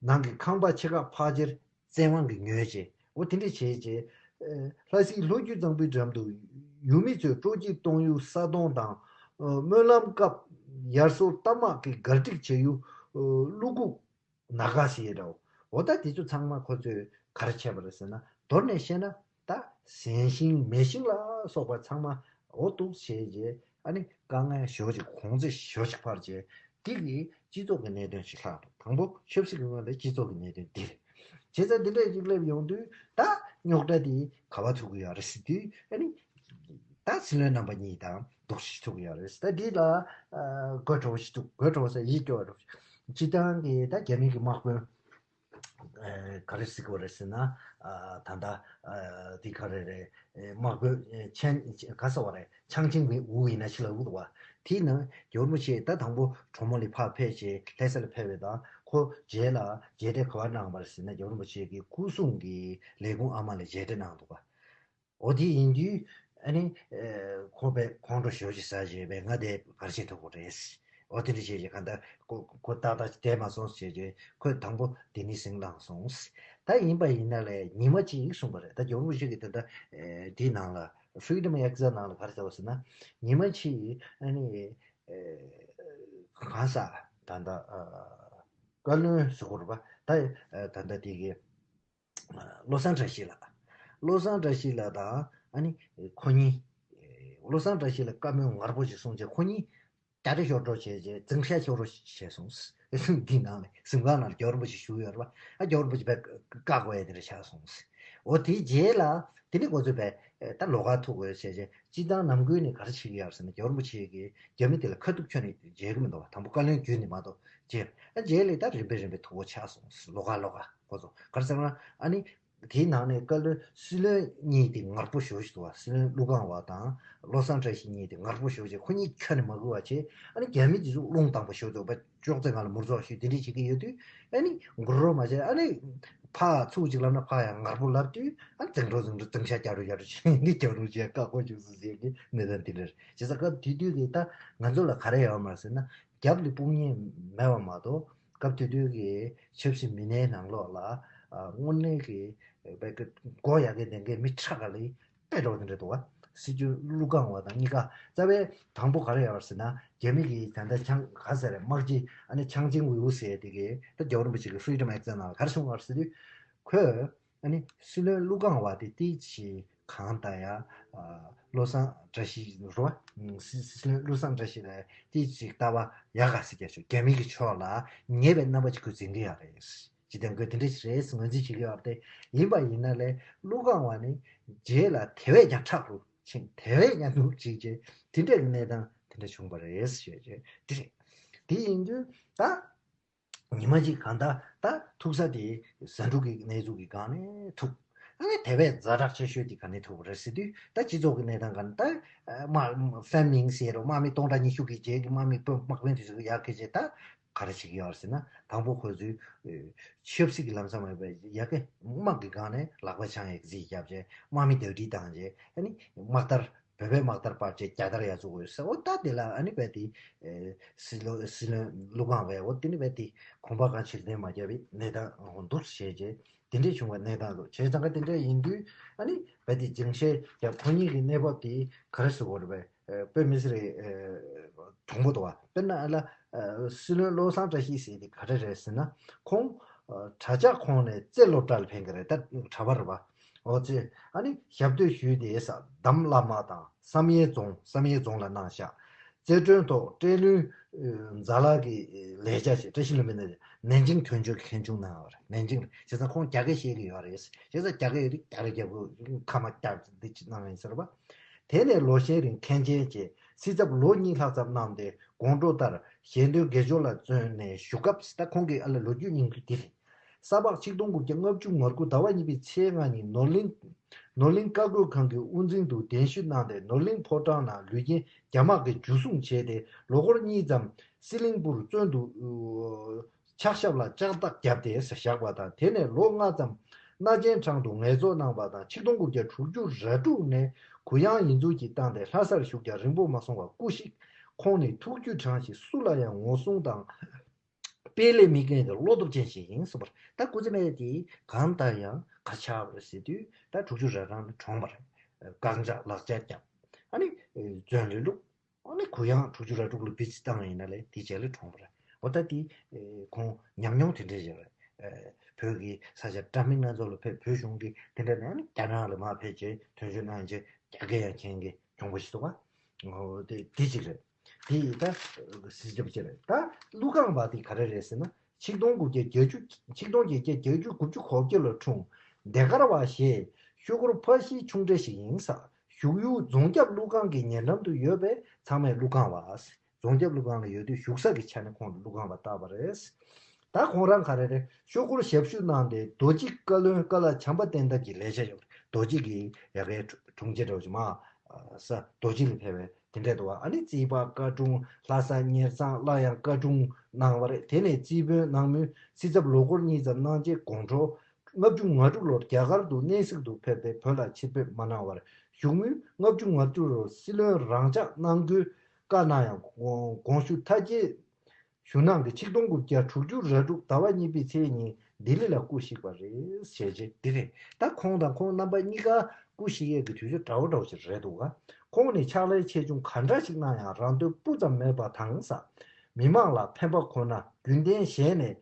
ནང་གི་ཁང་པ་ཆེ་ཁག་ཕལ་ཆེར་བཙན་དབང་གིས་ཉོས་བྱས། འོ་དེ་འདྲ་བྱས་རྗེས། ཨ་ལྷ་སའི་ལྷོ་རྒྱུད་གཙང་པོའི་འགྲམ་དུ་ཡུལ་མི་ཚོས་སྤྲོ་སྐྱིད་གཏོང་ཡུལ་ས་དོང་དང་། ཨ་སྨོན་ལམ་སྐབས་ཡར་སོར་རྟ་དམག་གིས་སྒར་སྒྲིག་བྱས་ཡུལ། ཨ་ཀླུ་སྒུག་ན་ག་ཟེར་ཡས་འདྲ་བོ། འོ་ད་དེ་ཚོ་ཚང་མ་ཁོ་ཚོས་ག་རེ་བྱས་པ་རེད་ཟེར་ན། མདོར་ནས་བཤད་ན་ད་ཟན་ཤིང་མེ་ཤིང་ལ་སོགས་པ་ཚང་མ་འོ་འདུག་བྱས་རྗེས། ཨ་ནི་དཀའ་ངལ་ཞེ་པོ་ཅིག་གོང་ཚད་ཞེ་པོ་ཅིག་འཕར་རྗེས། འདི་གིས་སྤྱི་ཚོགས་ཀྱི་གནད་དོན་ཞིག་ལྷག་འདུག་དང་པོ་ཆབ་སྲིད་ཀྱི་ངོས་ནས་སྤྱི་ཚོགས་ཀྱི་གནད་དོན་འདི་རེད། བྱས་ཙང་འདི་འདྲ་ཅིག་སླེབས་ཡོང་དུས་ད་རྙོག་དྲ་འདི་ག་པར་ཐུག་གི་ཡོད་རེད་ཟེར་དུས། ཨ་ནི་ད་སྲིད་བློན་རྣམ་པ་གཉིས་དང་འདུག་སེ་ཐུག་གི་ཡོད་རེད། ད་འདི་ལ་ཨ་དགོད་བྲོ་བོ་ཞིག་འདུག་དགོད་བྲོ་བོ་ཟེར་ཡིད་སྐྱོ་བ་འདུག་སྤྱིར་བཏང་གི་ད་རྒྱ་མི་གི་དམག་དཔོན། ཨ་ག་རེ་ཟེར་དགོས་རེད་ཟེར་ན། ཨ་ད་ལྟ་ཨ་འདི་ག་རེ་རེད། ཨེ་དམག་དཔོན་ཨེ་ཆན་ག་ཟེར་བ་རེད། ཆང་ཆིང་ཝུའུ་ཡིན་ན་ཅིག་ལབ་ཀྱི་འདུག་བ། དེའི་ནང་རྒྱལ་བ་རིན་པོ་ཆེ་ད་དང་པོ་གྲོ་མོ་ལ་ཕར་ཕེབས་རྗེས་ལྷ་ས་ལ་ཕེབས་པའི་དང་ཁོ་རྗེས་ལ་མཇལ་འཕྲད་ག་པར་གནང་བ་རེད་ཟེར་ན། རྒྱལ་བ་རིན་པོ་ཆེ་གི་སྐུ་སྲུང་གི་ལས་ཁུངས་ཨ་མ་ལ་མཇལ་འཕྲད་གནང་འདུག་བ། འོ་དེ་ཡིན་དུས་ཨ་ནི་ཨེ་ཁོ་པས་ཁོང་ཁྲོ་ཞེ་པོ་ཅིག་ཟ་བྱས་པས་ང་དེ་ག་རེ་བྱེད་ཐུབ་ཀྱི་རེད། འོ་དེ་འདྲ་བྱས་རྗེས་གང་ལྟར་ཁོ་ཁོ་ཏག་ཏག་ཅིག་བསྡད་མ་སོང་ཟེར་རྗེས་ཁོས་དང་པོ་དེ་ནས་ཟིང་ལངས་སོང་། ད་ཡིན་པ་ཡིན་ན་ལས་ཉི་མ་གཅིག་གསུངས་པ་རེད། ད་རྒྱལ་བ་རིན་པོ་ཆེ་གིས་དེ་འདྲ་ཨེ་དེའི་ནང་ལ་Freedom Exile ནང་ལ་ག་རེ་ཟེར་བ་ཟེར་ན། ཉི་མ་གཅིག་ཨ་ནི་ཨེ་གང་ཟག་ད་ལྟ་ཨ་བཀའ་བློན་ཟེར་དགོས་རེད་པ། ད་ཨ་ད་ལྟ་དེ་གི་བློ་བཟང་བཀྲ་ཤིས་ལགས། བློ་བཟང་བཀྲ་ཤིས་ལགས་དང་ཨ་ནི་ཁོ་གཉིས། བློ་བཟང་བཀྲ་ཤིས་ལགས་བཀའ་མོལ་ངར་པོ་ཞིག་གསུངས་རྗེས་ཁོ་གཉིས་རྒྱ་རེ་ཤོར་འགྲོ་བྱས་རྗེས་འཛིང་ཤ་ཤོར་རོ་བྱས་སོང་། འདི་ནང་ནས་གཟིམ་ཁང་ནང་རྒྱལ་བ་རིན་པོ་ཆེ་བཞུགས་ཡོད་རེད་པ། ཨ་རྒྱལ་བ་རིན་པོ་ཆེ་དཔེ་བཀག་དགོས་ཡ་དེ་འདྲ་ཆགས་སོང་། འོ་དེའི་རྗེས་ལ་དེ་ནི་ཁོ་ཚོས་དཔེ་ད་ལོགས་ཀ་ཐུག་དགོས་བྱས་རྗེས་སྤྱིར་བཏང་ནམ་རྒྱུན་ནས་ག་རེ་བྱེད་ཀྱི་ཡོད་རེད་ཟེར་ན། རྒྱལ་བ་རིན་པོ་ཆེ་གིས་རྒྱ་མི་དེ་ལ་ཁ་ཐུག་ཁྱོན་ནས་མཇལ་གྱི་མི་འདུག་བ། དང་པོ་བཀའ་བློན་བརྒྱུད་ནས་མ་གཏོགས་མཇལ། ཨ་རྗེས་ལ་ད་རིམ་པས་རིམ་པས་ཐུག་པ་ཆགས་སོང་། ལོགས་ཀ་ལོགས་ཀ་ཁོ་ཚོ་ག་རེ་ཟེར་ན། ཨ་ནི་དེའི་ནང་ནས་བཀའ་བློན་སྲིད་བློན་གཉིས་དེ་ངར་པོ་ཞེ་པོ་ཅིག་འདུག་བ། སྲིད་བློན་ཀླུ་ཁང་བ་དང་བློ་བཟང་བཀྲ་ཤིས་གཉིས་དེ་ངར་པོ་ཞེ་པོ་ཅིག་ཁོ་གཉིས་ཁྱོན་ནས་མ་གུས་པ་བྱས། ཨ་ནི་རྒྱ་མི་དེ་ཚོ་རླུང་བཏང་པ་ཞེ་པོ་འདུག་བ། ཅོག་ཙེ་སྒང་ལ་མུར་ཙོག་ཞིག་དེ་འདྲས་བྱེད་ཀྱི་ཡོད་དུས། ཨ་ནི་མགོ་རོ་མ་བྱས། ཨ་ནི་ཕར་ཚུར་ཅིག་ལབ་ན་ཕར་ཡང་ངར་པོ་ལབ་དུས། ཨ་ནི་འཛིང་འགྲོ་འཛིང་འགྲོ་འཛིང་ཤ་རྒྱག་འགྲོ་རྒྱག་འགྲོ་བྱས་ནས་རྒྱལ་བ་རིན་པོ་ཆེ་བཀག་འགོག་བྱུང་སོང་ཟེར་གྱི་གནས་སྟངས་དེ་འདྲ་རེད། བྱས་ཙང་སྐབས་དེ་དུས་ཀྱི་ད་ང་ཚོ་ལ་ག་རེ་ཡོད་མ་རེད་ཟེར་ན། རྒྱབ་ལ་དཔུང་གཉེན་མེད་པ་མ་གཏོགས་སྐབས་དེ་དུས་ཀྱི་ཆབ་སྲིད་མི་སྣའི་ནང་ལོགས་ལ་ཨ་དངོས་གནས་ཀྱི་སྒོ་ཡག་གི་ལྡན་མཁན་མི་ཁྲ་ག་ལ་དཔེ་འགྲོ་དེ་འདྲ་འདུག་བ། སྲིད་བྱུས་ཀླུ་ཁང་བ་དང་གཉིས་ཀ་རྩ་བའི་དང་པོ་ག་རེ་ཡོད་རེད་ཟེར་ན། རྒྱ་མི་གིས་ད་ལྟ་ཆང་ག་ཟེར་རེད། དམག་སྤྱི་ཨ་ནི་ཆང་ཅིང་ཝེ་ཝུ་ཟེར་དེ་གིས་ད་རྒྱལ་བ་རིན་པོ་ཆེ་གི་Freedom Exile ནང་ལ་ག་རེ་གསུངས་པ་རེད་ཟེར་དུས། ཁོས་ཨ་ནི་སྲིད་བློན་ཀླུ་ཁང་བ་དེ་ཏིག་ཙམ་གང་ལྟར་ཡང་བློ་བཟང་བཀྲ་ཤིས་རེད་བ། སྲིད་བློན་བློ་བཟང་བཀྲ་ཤིས་ལ་ཏིག་ཙམ་ལྟ་བ་ཡག་ག་ཟེར་རྒྱ་ཆོག་རྒྱ་མི་གི་ཕྱོགས་ལ་ཉེས་པའི་རྣམ་པ་ཅིག་ཁོས་འཛིན་གི་ཡོད་རེད། ཇི་ལྟར་ཁོས་དེ་འདྲ་ཞིག་རེད་ངོས་འཛིན་བྱེད་ཀྱི་ཡོད་རེད། ཡིན་པ་ཡིན་ན་ལས་ཀླུ་ཁང་བ་ནི་རྗེས་ལ་དེ་བས་ཀྱང་ཁྲག་རུ་ཕྱིན། དེ་བས་ཀྱང་ནུབ་ཅིག་བྱས། དེ་འདྲའི་གནས་སྟངས་དེ་འདྲ་བྱུང་བ་རེད་ཞེས་བྱས་དེ་རེད། དེ་ཡིན་དུས་ད་ཉི་མ་གཅིག་གང་ལྟར་ད་ཐུག་ས་དེ་ཟ་འབྲུ་གི་གནས་ཚུལ་གྱི་སྒང་ནས་ཐུག་ཨ་ནི་དེ་བས་ཛ་དྲག་ཆེ་ཤོས་དེ་ག་ནས་ཐུག་པ་རེད་ཟེར་དུས། ད་སྤྱི་ཚོགས་ཀྱི་གནས་སྟངས་སྒང་ནས་ད་དམག་ཧྥན་མིང་ཟེར་རོ། དམག་མི་སྟོང་ཕྲག་ཉི་ཤུ་གི་རྗེས་ཀྱི་དམག་མི་དཔོན་དམག་དཔོན་དེ་ཚོ་གི་ཡར་ཁྱེར་བྱས། ད་ ག་རེ་བྱེད་ཀྱི་ཡོད་རེད་ཟེར་ན། དང་པོ་ཁོ་ཚོས་ཨེ་ཆབ་སྲིད་ཀྱི་ལམ་སང་མེད་པའི་ཡ་གི་དམག་གི་སྒང་ནས་ལག་པ་འཆང་ཡག་རྩིས་བརྒྱབ་བྱས། དམག་མི་བདག་སྒྲིལ་བཏང་བྱས། ཨ་ནི་དམག་དར། བོད་པའི་དམག་དར་སྤར་བྱས་རྒྱ་དར་ཡར་བཙུགས་དགོས་ཟེར། འོ་ད་དེ་ལ་ཨ་ནི་བས་དེ་ཨེ་སྲིད་བློན་སྲིད་བློན་ཀླུ་སྒང་བས་འོ་དེ་ནི་བས་དེ་གོམ་པ་གང་ཕྱིར་འཐེན་མ་བརྒྱབ་པའི་གནས་སྟངས་འདུག་བྱས་རྗེས། དེ་འདྲས་བྱུང་བའི་གནས་སྟངས་འདུག་བྱས་ཙང་ག་དེ་འདྲས་ཡིན་དུས། ཨ་ནི་བས་དེ་སྦྱིན་བཤད་ཀྱང་ཁོ་གཉིས་ཀྱི་གནས་བབ་དེ་ག་རེ་ཟེར་དགོས་རེད་པས། ཨེ་དཔེ་མི་སྲིད་རེད། ཨེ་གྲུང་པོ་འདུག་བ། དཔེར་ན་ཨ་ལ་ཨེ་སྲིད་བློན་བློ་བཟང་བཀྲ་ཤིས་ཟེར་དེ་ག་རེ་རེད་ཟེར་ན། ཁོང་ཨེ་གྲྭ་ཆགས་ཁོངས་ནས་རྩེ་སློབ་གྲྭ་ལ་ཕེབས་ཀྱི་རེད། ད་གྲྭ་པ་རེད་པ། འོ་ཙི། ཨ་ནི་ཞབས་སྟོད་ཞུས་ཏེ་ས་འདམ་བླ་མ་དང་བསམ་ཡས་རྫོང་། བསམ་ཡས་རྫོང་ལ་གནང་བཞག་རྩེ་མགྲོན་ཐོག་བཀྲས་ལྷུན་ཨེ་ཛ་ལག་གི་ལས་བྱ་ཞིག། བཀྲ་ཤིས་ལྷུན་པོའི་ནན་ཅིང་དོན་གཅོད་ཀྱི་མཁན་ཆུང་གནང་བ་རེད། ནན་ཅིང་རེད། བྱས་ཙང་ཁོང་རྒྱ་སྐད་ཤེས་ཀྱི་ཡོད་རེད། བྱས་ཙང་རྒྱ་སྐད་ཡོད་དུས་རྒྱ་རེ་རྒྱབ་དགོས། ཁ་མ་རྒྱག་འདི་ཅི་གནང་ཡིན་ཟེར་བ། དེ་ནས་ལོ་ཤས་རིང་མཁན་ཆེན་བྱས། སྲིད་ཚབ་ལོ་གཉིས་ལྷག་ཙམ་གནང་སྟེ་དགོང་དྲོ་ལྟར་ཞལ་འདོན་དགེ་སྦྱོར་ལ་བརྩོན་ནས་བཞུགས་སྐབས། ད་ཁོང་གི་ཨ་ལ་ལོ་རྒྱུས་སྙིང་བསྡུས་འདི་རེད། ས་ཕག་ཆིག་སྟོང་དགུ་བརྒྱ་ལྔ་བཅུ་ང་དགུ་ཟླ་བ་གཉིས་པའི་ཚེས་ལྔ་ཉིན་ནོར་གླིང་། ནོར་གླིང་བཀའ་བསྒོ་ཁང་གི་དབུ་འཛིན་དུ་གདན་ཞུ་གནང་སྟེ། ནོར་གླིང་ཕོ་བྲང་ནང་ལུས་རྐྱེན་རྒྱ་དམག་གིས་འཇུ་བཟུང་བྱས་ཏེ། ལོ་འཁོར་གཉིས་ཙམ་སི་ལིང་པུར་བཙོན་དུ་ཕྱག་ཞབས་ལ་ལྕགས་ཐག་བརྒྱབ་སྟེ་བཞག་པ་དང་། དེ་ནས་ལོ་ལྔ་ཙམ་སྣ་ཆེན་འཕྲང་དུ་ངལ་རྩོལ་གནང་བ་དང་། ཆིག་སྟོང་དགུ་བརྒྱ་དྲུག་ཅུ་རེ་དྲུག་ནས་གུ་ཡངས་ཡིད་འཛུགས་ཀྱིས་བཏང་སྟེ་ལྷ་སར་བཞུགས་ཀྱང་རིང་པོ་མ་སོང་བར་སྐུ་གཤེགས། ཁོང་ནི་ཐུགས་རྒྱུད་དྲང་ཞིང་སུ་ལ་ཡང་ངོ་སྲུང་དང་། དཔེ་ལས་མི་འགལ་གྱི་བློ་སྟོབས་ཅན་ཞིག་ཡིན་གསུངས་པ་རེད། ད་སྐུ་ཚེ་སྨད་དེ་གང་ལྟར་ཡང་ག་ཆགས་པ་རེད་ཟེར་དུས། ད་དྲུག་ཅུ་རེ་གྲངས་ལ་གྲོངས་པ་རེད། བཀག་ཆ་ལག་ཆ་བརྒྱབ། ཨ་ནི་བཙོན་ལ་བླུགས། ཨ་ནི་གུ་ཡངས་དྲུག་ཅུ་རེ་དྲུག་ལ་བི་ཅི་བཏང་བ་ཡིན་ན་ལས་དེའི་རྗེས་ལ་གྲོངས་པ་རེད། འོ་ད་དེ་ཁོང་ཉམས་མྱོང་དེ་འདྲས་ཡོད་རེད། བོད་ཀྱི་ས་ཆ་འདྲ་མིན་སྣ་ཚོགས་ལ་ཕེབས། བོད་གཞུང་གི་དེ་འདྲ་ནས་ཨ་ནི་རྒྱ་ནག་ལ་མར་ཕེབས་བྱས་དོན་གཅོད་གནང་བྱས་རྒྱ་སྐད་ཡང་མཁྱེན་གྱི་གྱོང་པོ་ཞིག་འདུག་ག་འོ་དེ་དེ་གཅིག་རེད། དེ་ཡིས་ད་སྲིད་སྐྱོང་བྱེད་རེད། ད་ཀླུ་སྒང་པ་དེ་ག་རེ་རེད་ཟེར་ན། ཆིག་སྟོང་དགུ་བརྒྱ་བརྒྱད་ཅུ། ཆིག་སྟོང་བརྒྱད་བརྒྱ་དགུ་བཅུ་གོ་བཅུ་ལོར་འཁྲུངས། ལྡེ་དཀར་བ་ཞེས་ཤོག་གུར་ཕ་ཤིའི་ཆུང་གྲས་ཤིག་ཡིན་ས། བཞུགས་ཡུལ་རྫོང་རྒྱབ་ཀླུ་སྒང་གི་ཉེ་འགྲམ་དུ་ཡོད་པས་ཚང་མས་ཀླུ་སྒང་པ། རྫོང་རྒྱབ་ཀླུ་སྒང་ལ་ཡོད་དུས་བཞུགས་ས་ཀྱི་ཆ་ནས་ཁོང་ལ་ཀླུ་སྒང་པ་བཏགས་པ་རེད། ད་ཁོང་རང་ག་རེ་རེད། ཤོག་གུར་ཞབས་ཞུ་གནང་སྟེ་རྡོ་རྗེ་བཀའ་བློན་བཀའ་བླ་བྱམས་པ་བསྟན་དར་གྱི་ལས་བྱ་ཡོད། རྡོ་རྗེ་གི་ཡ་གའི་དྲུང་ཆེ་འདྲ་བོ་ཅིག་མ། ས་རྡོ་རྗེ་ལ་ཕེབས་པའི་དེ་འདྲས་འདུག་བ། ཨ་ནི་རྩིས་པ་བཀའ་དྲུང་། ལྷ་ས་གཉེར་ཚང་ལ་ཡང་བཀའ་དྲུང་གནང་བ་རེད། དེ་ནས་རྩིས་དཔོན་གནང་མུས་སྲིད་ཚབ་ལོ་འཁོར་གཉིས་ཙམ་གནང་རྗེས་དགོང་དྲོ་ལྔ་བཅུ་ང་དྲུག་ལོར་རྒྱ་གར་དུ་གནས་གཟིགས་དུ་ཕེབས་ཏེ་བོད་ལ་ཕྱིར་ཕེབས་མ་གནང་བར་བཞུགས་མུས། ལྔ་བཅུ་ང་དྲུག་ལོར་སྲིད་བློན་རང་འཇགས་གནང་དགོས་བཀའ་གནང་ཡང་དགོངས་ཞུ་མཐའ་སྐྱེལ་ཞུ་གནང་གིས་ཆིག་སྟོང་དགུ་བརྒྱ་དྲུག་ཅུ་རེ་དྲུག་ཟླ་བ་གཉིས་པའི་ཚེས་གཉིས་ལྡི་ལི་ལ་སྐུ་གཤེགས་པ་རེད། ཞེས་བྱས་འདི་རེད། ད་ཁོང་དང་ཁོང་རྣམ་པ་གཉིས་ཀ་སྐུ་གཤེགས་ཡས་ཀྱི་དུས་ཚོད་འདྲ་བོ་འདྲ་བོ་ཞིག་རེད་འདུག་ག་ཁོང་ནི་ཕྱག་ལས་ཆེ་ཆུང་ག་འདྲ་ཞིག་གནང་ཡང་རང་དོན་སྤུ་ཙམ་མེད་པ་དང་ས། མི་མང་ལ་ཕན་པ་ཁོ་ན་རྒྱུན་གཏན་བཞེས་ནས་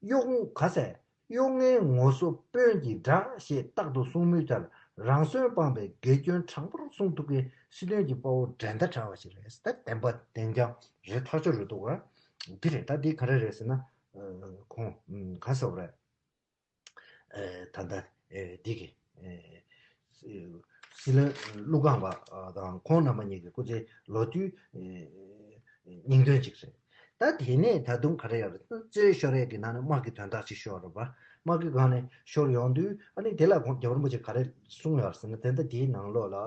གཡོ་ག་ཟེ། གཡོ་ངན་ངོ་སོ་དཔོན་གྱི་དགྲ་ཞེས་རྟག་ཏུ་གསུང་མུས་ལྟར་རང་གསོན་སྤངས་པའི་དགེ་སྐྱོན་དྲང་པོར་གསུང་ཐུབ་མཁན་སྲིད་དོན་གྱི་དཔའ་བོ་འགྲན་ཟླ་བྲལ་བ་ཞིག་རེད། ད་བདེན་པ་བདེན་རྐྱང་རེད། ཐག་ཆོད་རེད་འདུག་ག་འདི་རེད། ད་འདི་ག་རེ་རེད་ཟེར་ན། ཁོང་ག་ཟེར་བ་རེད། ད་ལྟ་འདི་གི་སྲིད་བློན་ཀླུ་སྒང་པ་དང་ཁོང་རྣམ་པ་གཉིས་ཀྱི་སྐུ་ཚེ་ལོ་དུས་སྙིང་དོན་གཅིག་རེད། ད་དེ་ནས་ད་དུང་ག་རེ་ཡོད་རེད། རྩོད་ཤོར་ཡས་ཀྱི་ནང་ནས་དམག་གི་དོན་དག་ཅིག་ཤོར་རེད་པ། དམག་གི་སྒང་ནས་ཤོར་ཡོང་དུས་ཨ་ནི་དེ་ལ་ཁོང་རྒྱལ་བ་རིན་པོ་ཆེ་ག་རེ་གསུངས་ཡོད་རེད་ཟེར་ན། དེ་ལྟ་དེའི་ནང་ལོགས་ལ་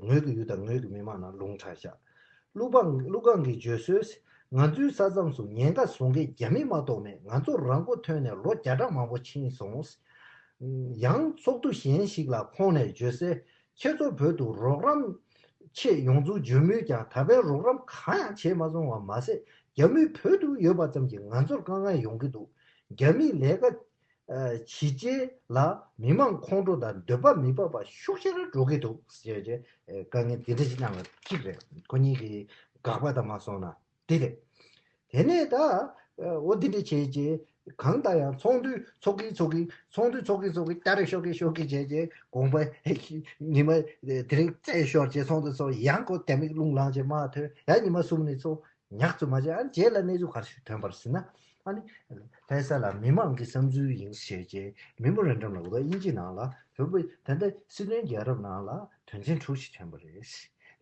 ངོས་ཀྱི་ཡུལ་དང་ངོས་ཀྱི་མི་མང་ནང་ལུང་དྲངས་བཞག་ཀླུ་སྒང་ཀླུ་སྒང་གིས་བརྗོད་སྲོལ། ང་ཚོའི་ས་མཚམས་སུ་ཉེན་ཁ་བཟོ་མཁན་རྒྱ་མི་མ་གཏོགས་མེད། ང་ཚོར་རང་མགོ་ཐོན་ནས་ལོ་བརྒྱ་ཕྲག་མང་པོ་ཕྱིན་སོང་། ཡང་ཚོགས་འདུ་གཞན་ཞིག་ལ་ཁོང་ནས་བརྗོད་གསལ། ཁྱེད་ཚོ་བོད་དུ་རོགས་རམ་ཆེད་ཡོང་ཚུལ་བརྗོད་མུས་ཀྱང་ད་ཕན་རོགས་རམ་གང་ཡང་བྱས་མ་སོང་བ་མ་ཟད། རྒྱ་མི་བོད་དུ་ཡོད་པ་ཙམ་གྱིས་ང་ཚོར་དཀའ་ངལ་ཡོང་གི་འདུག་རྒྱ་མིས་ལས་ཀ་བྱེད་ཆེད་ལ་མི་མང་ཁོང་ཁྲོ་དང་འདོད་པ་མི་འབབ་པ་ཤུགས་ཆེ་རུ་འགྲོ་གི་འདུག་ཟེར་བྱས་དཀའ་ངལ་འདི་འདྲ་ཞིག་གནང་བ་གཅིག་རེད། ཁོ་གཉིས་ཀྱིས་དགག་པ་དང་མ་སོང་ན་འདི་རེད། དེ་ནས་ད་འོ་འདི་འདྲ་བྱས་རྗེས་གང་ལྟར་ཡང་ཚོགས་འདུ་ཚོགས་ཀྱིན་ཚོགས་ཀྱིན་ཚོགས་འདུ་ཚོགས་ཀྱིན་ཚོགས་ཀྱིན་ད་རེས་ཤོག་གིན་ཤོག་གིན་བྱས་རྗེས་དགོངས་པ་ཉི་མ་དེ་རིང་རྩེ་ཤོར་རྗེས་ཚོགས་འདུ་ཚོགས་ཡང་ཁོ་དེ་མིག་རླུང་ལངས་རྗེས་མ་ཐོན་ཡང་ཉི་མ་གསུམ་ནས་ཚོགས། ཉག་ཙམ་མ་བྱས། ཨ་ནི་རྗེས་ལ་གནས་ཚུལ་ག་རེ་ཞིག་ཐོན་པ་རེད་ཟེར་ན། ཨ་ནི་ལྷ་ས་ལ་མི་མང་གི་བསམ་ཚུལ་ཡིན་ཞེས་བྱས་མི་མོ་རན་ཌམ་ལ་འོ་ད་དབྱིན་ཇི་ནང་ལ་བོད་པའི་ད་ལྟ་སྲིད་དོན་རྒྱལ་རབས་ནང་ལ་དོན་ཚན་དྲུག་ཞིག་ཐོན་པ་རེད།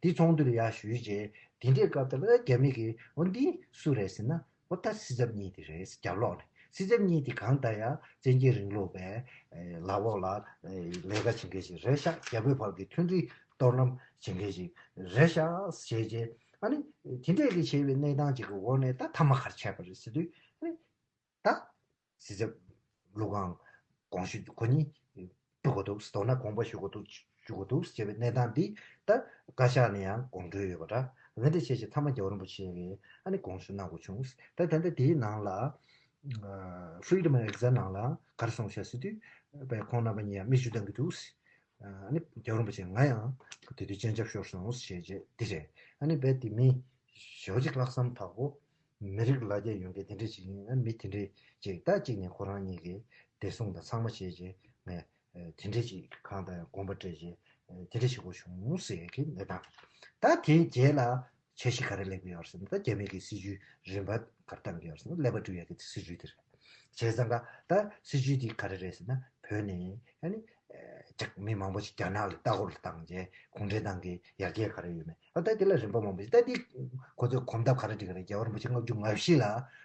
འདི་ཚོགས་འདུ་ལ་ཡར་ཞུས་རྗེས་དེ་འདྲའི་སྐབས་དེ་ལ་རྒྱ་མི་གིས་འོ་འདི་སུ་རེད་ཟེར་ན། འོ་ད་སྲིད་ཚབ་གཉིས་དེ་རེད། རྒྱབ་ལོགས་ནས་སྲིད་ཚབ་གཉིས་དེ་གང་ལྟར་ཡང་བཙན་རྒྱལ་རིང་ལུགས་པའི་ལག་འོག་ལ་ལས་ཀ་བྱེད་མཁན་ཞིག་རེད་ཤག་རྒྱ་བོད་བར་གྱི་མཐུན་སྒྲིལ་གཏོར་རྣམ་བྱེད་མཁན་ཞིག་རེད་ཤག་ཟེར་རྗེས། ཨ་ནི་དེ་འདྲས་ཀྱི་བྱས་པའི་གནས་སྟངས་ཅིག་གི་འོག་ནས་ད་མཐའ་མ་ག་རེ་བྱས་པ་རེད་ཟེར་དུས། ད་སྲིད་ཚབ་ལུའུ་ཁང་དགོངས་ཞུ་ཁོ་གཉིས་ཐུག་དགོས་འདུག་མདོར་ན་དགོངས་པ་ཞུ་དགོས་འདུག་ཞུ་དགོས་འདུག་ཅེས་པའི་གནས་སྟངས་འདི་ད་བཀའ་ཤག་ནས་ཡང་དགོངས་འཁྲོལ་ཡོད་པ་འདྲ། འདི་འདྲ་བྱས་བྱས་མཐའ་མ་རྒྱལ་བ་རིན་པོ་ཆེ་གིས་ཨ་ནི་དགོངས་ཞུ་གནང་དགོས་བྱུང་། ད་ད་ལྟ་དེའི་ནང་ལ་Freedom of Exile ནང་ལ་ག་རེ་གསུངས་བཞག་ཟེར་དུས་བས་ཁོང་རྣམ་པ་གཉིས་ཡང་མིག་ཆུ་བཏང་གི་འདུག་ཨ་ནི་རྒྱལ་བ་རིན་པོ་ཆེ་ང་ཡང་དེ་དུས་སྤྱན་ཆབ་ཤོར་སོང་ཞེས་བྱས་འདི་རེད། ཨ་ནི་བས་དེ་མི་ཞོ་གཅིག་ལྷག་བསམ་དག་པོ་མི་རིགས་ལ་རྒྱ་ཡོང་མཁན་དེ་འདྲས་ཞིག་ཡིན། ཨ་ནི་མི་དེ་འདྲས་ཅིག་ད་གཅིག་ནས་ཁོ་རང་གཉིས་ཀྱི་བདེ་སྲུང་དང་ཚང་མ་བྱས་བྱས་ངས་དེ་འདྲས་ཅིག་གང་དང་ཡང་དགོངས་པ་སྤྲད་བྱས་དེ་འདྲས་བྱེད་དགོས་བྱུང་ཟེར་གྱི་གནས་སྟངས། ད་དེའི་རྗེས་ལ་འཆར་གཞི་ག་རེ་སླེབས་ཀྱི་ཡོད་རེད་ཟེར་ན། ད་རྒྱ་མི་གི་སྲིད་ཇུས་རིམ་པ་ག་རེ་བཏང་གི་ཡོད་རེད་ཟེར་ན་ཀླད་པ་འཁྲུ་ཡག་གི་སྲིད་ཇུས་དེ་རེད། བྱས་ཙང་ཀ་ད་སྲིད་ཇུས་དེ་ག་རེ་རེད་ཟེར་ན་བོད་ནས་ཨ་ནི་ཅིག་མི་མང་པོ་ཞིག་རྒྱ་ནག་ལ་ལྟ་སྐོར་ལ་བཏང་རྗེས་གུང་ཁྲན་ཏང་གི་ཡར་རྒྱས་ག་རེ་ཡོད་མེད། ཨ་ད་དེ་ལ་རིམ་པ་མང་པོ་ཞིག་ད་དེ་ཁོ་ཚོས་གོམ་སྟབས་ག་རེ་སྒྲིག་གི་རེད། རྒྱལ་བ་རིན་པོ་ཆེ་ལྔ་བཅུ་ང་བཞི་ལ་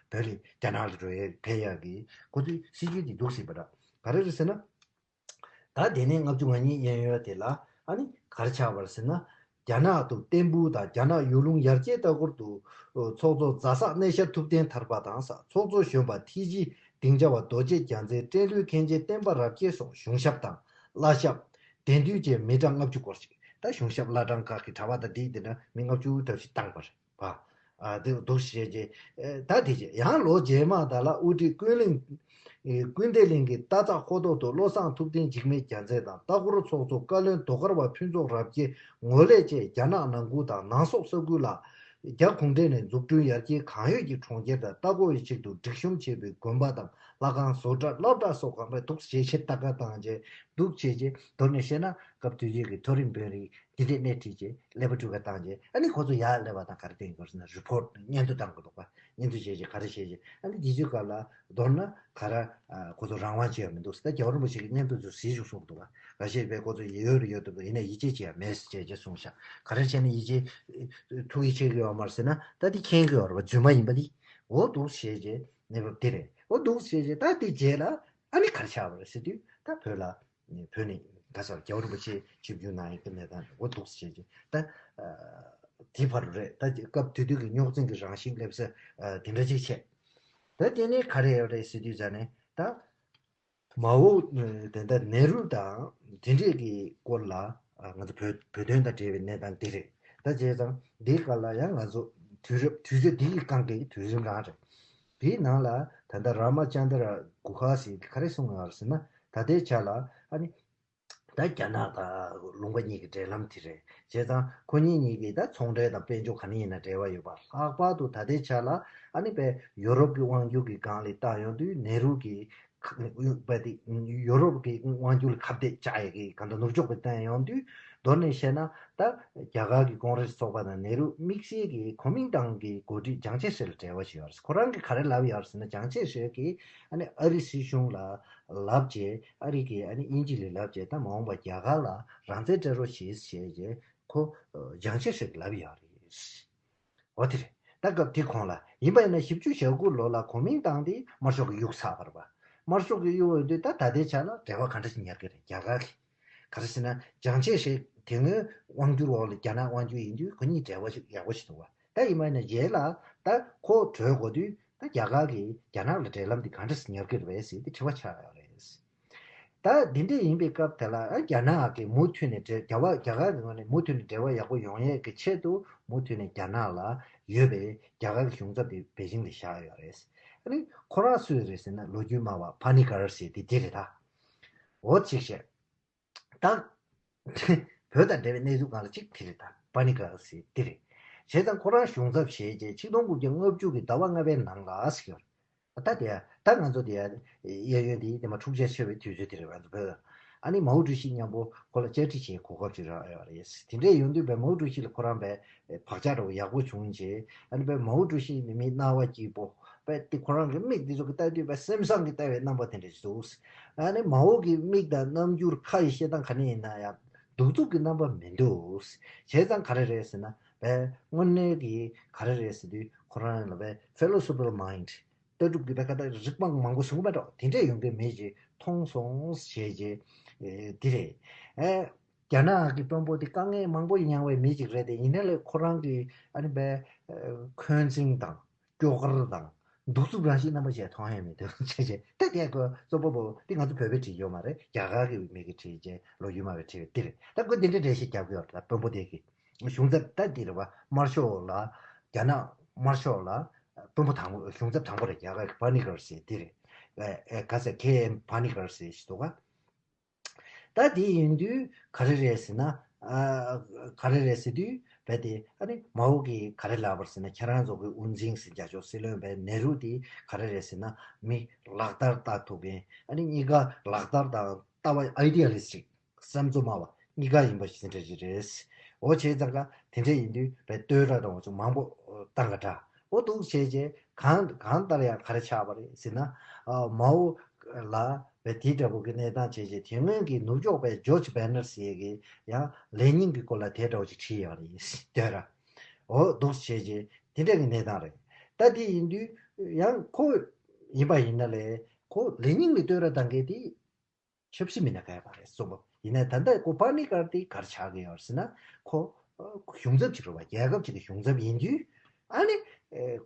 བོད་ལ་རྒྱ་ནག་ལ་འགྲོ་ཡས་ཕེབས་ཡག་གི་ཁོ་ཚོའི་སྲིད་ཇུས་དེ་འདུག་སྲིད་པ་འདྲ། ག་རེ་རེད་ཟེར་ན། ད་དེ་ནས་ལྔ་བཅུ་ང་གཉིས་གཡས་གཡོན་དེ་ལ་ཨ་ནི་ག་རེ་ཆགས་པ་རེད་ཟེར་ན། རྒྱ་ནག་ཏུ་བརྟན་པོ་དང་རྒྱ་ནག་ཡུལ་ལུང་ཡར་རྒྱས་ལྟ་སྐོར་དུ་ཚོགས་གཙོ་རྫ་སག་གནས་ཤར་ཐུབ་བསྟན་ཐར་པ་དང་ས་ཚོགས་གཙོ་གཞོན་པ་ཐི་ཇི་སྡིངས་ཆ་བ་རྡོ་རྗེ་རྒྱལ་མཚན་སྤྲེལ་ལོའི་མཁན་ཆེན་བསྟན་པ་རབ་རྒྱས་སོགས་གཞུང་ཞབས་དང་བླ་ཞབས་དད་འདུན་བཅས་མི་གྲངས་ལྔ་བཅུ་སྐོར་ཞིག་ད་གཞུང་ཞབས་བླ་བྲང་ཁག་གི་གྲྭ་པ་དང་དེའི་དེ་འདྲ་མི་ལྔ་བཅུ་ལྟ་བུ་ཞིག་བཏང་པ་རེད་པ། ཨ་དེ་འདུག་བྱས་རྗེས་ད་དེ་རྗེས་ཡང་ལོ་རྗེས་མ་ད་ལ་དབུ་ཁྲིད་ཀུན་གླེང་ཀུན་བདེ་གླིང་གི་རྟ་ཚག་ཁོ་ཐོག་ཏུ་བློ་བཟང་ཐུབ་བསྟན་འཇིགས་མེད་རྒྱལ་མཚན་དང་ལྟ་སྐོར་ཚོགས་གཙོ་བཀའ་བློན་རྡོ་དཀར་བ་ཕུན་ཚོགས་རབ་རྒྱས་ངོས་ལེན་བཅས་རྒྱ་ནག་ནང་ཁུལ་དང་ནང་སོག་ས་ཁུལ་ལ་རྒྱ་གུང་ཁྲན་ནས་འཛུགས་སྐྲུན་ཡར་རྒྱས་གང་ཡོད་ཀྱི་གྲོང་ཁྱེར་དང་ལྟ་སྐོར་བའི་ཆེད་དུ་སྒྲིག་གཤོམ་བྱས་པའི་དགོན་པ་དང་ལྷ་ཁང་བཟོ་གྲྭ་སློབ་གྲྭ་སོགས་གང་ལ་འདུག་བྱས་རྗེས་ལྟ་ག་བཏང་རྗེས་འདུག་བྱས་རྗེས་མདོར་ན་བཤད་ན་སྐབས་དུས་ཆེན་གྱི་མཐོ་རིམ་དཔོན་རིགས། དེ་འདྲའི་སྣེ་ཁྲིད་ཀྱིས་ཀླད་པ་འཁྲུ་ག་བཏང་རྗེས་ཨ་ནི་ཁོ་ཚོ་ཡར་སླེབས་པ་དང་ག་རེ་བསྟན་དགོས་ཟེར་ན་རི་པོ་ཊི་སྙན་ཐོ་བཏང་དགོས་འདུག་པ། སྙན་ཐོ་བྱས་རྗེས་ག་རེ་བྱས་རྗེས་ཨ་ནི་དེ་ཚོའི་སྐབས་ལ་མདོར་ན་ག་རེ་ཁོ་ཚོ་རང་དབང་ཅི་ཡང་མི་འདུག་ཟེར། ད་རྒྱལ་བ་རིན་པོ་ཆེ་གིས་སྙན་ཐོ་ཚོ་གཟིགས་བཞུགས་གསུངས་འདུག་པ། འགའ་ཤས་པས་ཁོ་ཚོ་ཡོད་རེད་ཡོད་འདུག་པ་ཡིན་ན་ཡིད་ཆེས་བྱས་ཡ་མེད་ཟེར་བྱས་རྗེས་གསུངས་ཤག་ག་རེ་བྱས་ན་ཡིད་ཆེས་ཐུགས་ཡིད་ཆེས་ཀྱི་ཡོད་མ་རེད་ཟེར་ན་ད་དེ་མཁྱེན་གྱི་ཡོད་རེད་པ། རྫུན་མ་ཡིན་པ་དེ་འོ་འདུག་བྱས་རྗེས་གནས་བབ་དེ་རེད། འོ་འདུག་བྱས་རྗེས་ད་དེ་རྗེས་ལ་ཨ་ནི་ག་རེ་ཆགས་པ་རེད་ཟེར་དུས་ད་བོད་ལ། བོད་ནས་ག་ས་རྒྱལ་བ་རིན་པོ་ཆེ་ཆིབས་བསྒྱུར་གནང་ཡག་གི་གནས་སྟངས་འོ་འདུག་སེ་བྱས་རྗེས་ད་དེ་བར་རེད། ད་སྐབས་དེ་དུས་ཀྱི་རྙོག་འཛིང་གི་རང་བཞིན་སླེབས་ས་དེ་འདྲ་ཅིག་བྱས། ད་དེ་ནས་ག་རེ་ཡོད་རེད་ཟེར་དུས་ཙ་ནས་ད་མའོ་དེ་འདྲ་ནེ་རུ་དང་དེ་འདྲས་ཀྱི་སྐོར་ལ་ང་ཚོ་བོད་བོད་དོན་དང་འབྲེལ་བའི་གནས་སྟངས་འདི་རེད། ད་བྱས་ཙང་འདིའི་སྐབས་ལ་ཡང་ང་ཚོ་དུས་རབས་དུས་ཚོད་འདི་ཡི་སྒང་གི་དུས་རིམ་རང་རེད། དེའི་ནང་ལ་ད་ལྟ་རཱ་མ་ཅན་དྲ་གུ་ཧ་ཟེར་ག་རེ་གསུངས་ཡོད་ཟེར་ན་ད་ལྟའི་ཆ་ལ་ཨ་ནི་ད་རྒྱ་ནག་དང་ལུང་པ་གཉིས་ཀྱི་འབྲེལ་ལམ་དེ་རེད། བྱས་ཙང་ཁོ་གཉིས་གཉིས་ཀྱིས་ད་ཚོང་འབྲེལ་དང་དཔལ་འབྱོར་ག་ནས་ཡིན་ན་འབྲེལ་བ་ཡོད་པ། ལྷག་པར་དུ་ད་ལྟའི་ཆ་ལ་ཨ་ནི་པའི་ཡོ་རོབ་ཀྱི་དབང་སྒྱུར་གྱི་སྒང་ལ་བལྟ་ཡོང་དུས་ནེ་རུ་གྱི་པ་དེ་ཡོ་རོབ་ཀྱི་དབང་སྒྱུར་ལ་ཁ་གཏད་བཅག་ཡས་ཀྱི་གང་ལྟར་ནུབ་ཕྱོགས་པའི་བསྟན་ཡོང་དུས་མདོར་ནས་བཤད་ན་ད་རྒྱ་གར་གྱི་ཀོང་རེས་ཚོགས་པ་དང་ནེ་རུ་དམིགས་བསལ་གྱིས་གོ་མིང་ཏང་གི་འགོ་ཁྲིད་ཅང་ཅེ་ཧྲེ་ལ་འབྲེལ་བ་ཞིག་ཡོད་རེད། ཁོ་རང་གིས་ག་རེ་ལབ་ཡོད་རེད་ཟེར་ན་ཅང་ཅེ་ཧྲེ་གིས་ཨ་ནི་ཨ་རི་སྲིད་གཞུང་ལ་ལབ་བྱས་ཨ་རི་གིས་ཨ་ནི་དབྱིན་ཇི་ལ་ལབ་བྱས་ད་མ་འོངས་པ་རྒྱ་གར་ལ་རང་བཙན་སྤྲད་རོགས་བྱེད་ཞེས་བྱས་ཁོ་ཅང་ཅེ་ཧྲེ་གིས་ལབ་ཡོད་རེད། འོ་དེ་རེད། ད་སྐབས་དེ་གོང་ལ་ཡིན་པ་ཡིན་ན་བཞི་བཅུ་ཞེ་དགུ་ལོ་ལ་གོ་མིང་ཏང་དེ་དམར་ཤོག་གིས་གཡུགས་ཚར་བ་རེད་པ། དམར་ཤོག་གིས་གཡུགས་ཡོང་དུས་ད་ད་ལྟའི་ཆ་ལ་འབྲེལ་བ་ག་འདྲ་ཞིག་ཉར་གི་རེད་རྒྱ་གར་གྱིས། ག་རེ་ཟེར་ན་ཅང་ཅེ་ཧྲེ་དེ་སྔོན་དབང་སྒྱུར་འོག་ལ་རྒྱ་ནག་དབང་སྒྱུར་ཡིན་དུས་ཁོ་གཉིས་འབྲེལ་བ་ཞིག་ཡག་པོ་ཞིག་འདུག་པ། ད་ཡིན་པ་ཡིན་ན་རྗེས་ལ་ད་ཁོ་བྲོས་དགོས་དུས་ད་རྒྱ་གར་གྱིས་རྒྱ་ནག་ལ་འབྲེལ་ལམ་འདི་ག་འདྲ་ཞིག་ཉར་གྱི་རེད་ཟེར་དེ་དྲི་བ་ཆགས་ཡོད་རེད། ད་འདི་འདྲ་ཡིན་པའི་སྐབས་དེ་ལ་ཨ་རྒྱ་ནག་གིས་མུ་མཐུད་ནས་འབྲེལ་རྒྱ་བ་རྒྱ་གར་གྱི་ངོས་ནས་མུ་མཐུད་ནས་འབྲེལ་བ་ཡག་པོ་ཡོང་ཡས་ཀྱི་ཆེད་དུ་མུ་མཐུད་ནས་རྒྱ་ནག་ལ་ཡོད་པའི་རྒྱ་གར་གྱི་གཞུང་ཚབ་དེ་པེ་ཅིང་ལ་བཞག་ཡོད་རེད། ཨ་ནི་ཁོ་རང་སུ་རེད་ཟེར་ན་ལོ་རྒྱུས་སྨྲ་བ་ཕ་ནི་ཀར་ཟེར་དེ་འདི་རེད་ད། འོ་གཅིག་བཤད། ད་བོད་དང་འབྲེལ་བའི་གནས་ཚུལ་སྒང་ལ་གཅིག་དེ་རེད་ད་པ་ནི་ཀ་ཟེར་འདི་རེད། བྱས་ཙང་ཁོ་རང་གཞུང་ཚབ་བྱས་རྗེས་ཆིག་སྟོང་དགུ་བརྒྱ་ལྔ་བཅུ་གི་ཟླ་བ་ལྔ་པའི་ནང་ལ་ཟེར་གྱི་ཡོད་རེད། ད་དེ་ཡ་ད་ང་ཚོ་དེ་ཡ་གཡས་གཡོན་དེ་དེ་མ་འཁྲུག་ཆ་ཆེ་བའི་དུས་ཚོད་དེ་རེད་ང་ཚོ་བོད། ཨ་ནི་མའོ་ཀྲུའུ་ཞི་མཉམ་པོ་ཁོ་ལ་བཅར་འདྲི་བྱེད་གོ་སྐབས་ཅིག་རག་ཡོད་རེད། དེ་འདྲས་ཡོང་དུས་བས་མའོ་ཀྲུའུ་ཞི་ལ་ཁོ་རང་བས་བག་ཆགས་འདྲ་བོ་ཡག་པོ་བྱུང་རྗེས་ཨ་ནི་བས་མའོ་ཀྲུའུ་ཞི་ནི་མི་སྣང་བ་སྐྱིད་པོ། པས་དེ་ཁོ་རང་གི་མིག་འདི་ཚོ་གི་ལྟ་དུས་པས་སེམས་བཟང་གི་ལྟ་བའི་རྣམ་པ་དེ་འདྲ་ཞིག་འདུག་ཨ་ནི་མའོ་གི་མིག་དང་རྣམ་འགྱུར་ཁ་ཡི་བཤད་སྟངས་ག་ནས་ཡིན་ན་ཡང་གདུག་རྩུབ་ཀྱི་རྣམ་པ་མི་འདུག་བྱས་ཙང་ག་རེ་རེད་ཟེར་ན་པས་དངོས་གནས་ཀྱི་ག་རེ་རེད་ཟེར་དུས་ཁོ་རང་ལ་པས་philosophical mind ལྟ་གྲུབ་ཀྱི་པས་ཁ་ད་རིག་པ་མང་པོ་བཟུང་པ་འདྲ་དེ་འདྲས་ཡོང་གི་མེད་ཅེས་མཐོང་སོང་ཞེས་ཅེས་དེ་རེད། ཨེ་རྒྱ་ནག་གི་དཔོན་པོ་དེ་དཀའ་ངལ་མང་པོ་མྱངས་པའི་མི་ཅིག་རེད་དེ་ཡིན་ནའི་ལས་ཁོ་རང་གི་ཨ་ནི་པས་འཁོན་འཛིན་དང་། སྐྱོ་གར་དང་ གདུག་རྩུབ་རང་བཞིན་རྣམ་པ་ཞིག་མཐོང་ཡ་མེད་དུ་བྱས་བྱས་ད་དེ་ཀོ་གཙོ་བོ་བོ་དེ་ང་ཚོ་བོད་པས་བྲིས་ཡོད་མ་རེད། རྒྱ་གར་གྱི་མི་གིས་བྲིས་བྱས་ལོ་རྒྱུས་མ་བས་བྲིས་པའི་དེ་རེད། ད་ཁོ་འདི་འདྲའི་འགྲེལ་བཤད་རྒྱབ་གི་ཡོད་རེད། ད་དཔོན་པོ་དེ་གིས་གཞུང་ཚབ་ད་འདི་རེད་བ། དམར་ཤོག་ལ་རྒྱ་ནག་དམར་ཤོག་ལ་དཔོན་པོ་དང་པོ་གཞུང་ཚབ་དང་པོ་རེད། རྒྱ་གར་གྱི་པ་ནི་ཀར་ཟེར་འདི་རེད། ཨེ་ཨེ་ག་ཟེར་ཁེ་ཨེམ་པ་ནི་ཀར་ཟེར་ཞིག་འདུག་ག་ད་དེ་ཡིན་དུས་ག་རེ་རེད་ཟེར་ན། ཨ་ག་རེ་རེད་ཟེར་དུས་རྦད་དེ་ཨ་ནི་མའོ་གིས་ག་རེ་ལབ་པ་རེད་ཟེར་ན། ཁྱེད་རང་ཚོ་གི་དབུ་འཛིན་ཟེར་རྒྱ་ཆོག་སྲིད་བློན་པའི་ནེ་རུ་དེ་ག་རེ་རེད་ཟེར་ན། མི་ལག་བསྟར་ལྟ་ཐུབ་མཁན། ཨ་ནི་གཉིས་ཀ་ལག་བསྟར་དང་ལྟ་བ་ཨའི་ཌི་ཡ་ལི་སི་ཊིག་བསམ་ཚུལ་སྨྲ་བ་གཉིས་ཀ་ཡིན་པ་ཞིག་དེ་འདྲ་ཞིག་རེད། འོ་བྱས་ཙང་ཀ་དེ་འདྲ་ཡིན་དུས་རྦད་བསྟོད་ར་དང་འོ་ཚོ་མང་པོ་བཏང་ག་འདྲ། འོ་འདུག་བྱས་རྗེས་གང་གང་ལྟར་ཡང་ག་རེ་ཆགས་པ་རེད་ཟེར་ན། ཨ་མའོ་ལ་བས་དེ་འདྲ་པོ་གི་གནས་སྟངས་བྱས་རྗེས་དེ་སྔོན་གྱི་ནུབ་ཕྱོགས་པའི་ཇོརྗ་བྷེ་ནར་ཟེར་གི་ཡང་ལེ་ཉིན་གྱི་སྐོར་ལ་དེ་འདྲ་པོ་ཅིག་བྲིས་ཡོད་རེད་ཟེར་ལྟོས་ར། འོ་འདུག་བྱས་རྗེས་དེ་འདྲ་གི་གནས་སྟངས་རེད། ད་དེ་ཡིན་དུས་ཡང་ཁོ་ཡིན་པ་ཡིན་ན་ལས་ཁོ་ལེ་ཉིན་གྱི་བསྟོད་ར་བཏང་མཁན་དེ་ཆབ་སྲིད་མི་སྣ་ག་ཡ་བ་རེད་གསུངས་པ་ཡིན་ན། ད་ལྟ་ཁོ་པ་ནི་ཀར་དེ་ག་རེ་ཆགས་ཀྱི་ཡོད་ཟེར་ན། ཁོ་གཞུང་ཚབ་ཅིག་རེད་བ། རྒྱལ་ཁབ་ཅིག་གི་གཞུང་ཚབ་ཡིན་དུས་ཨ་ནི་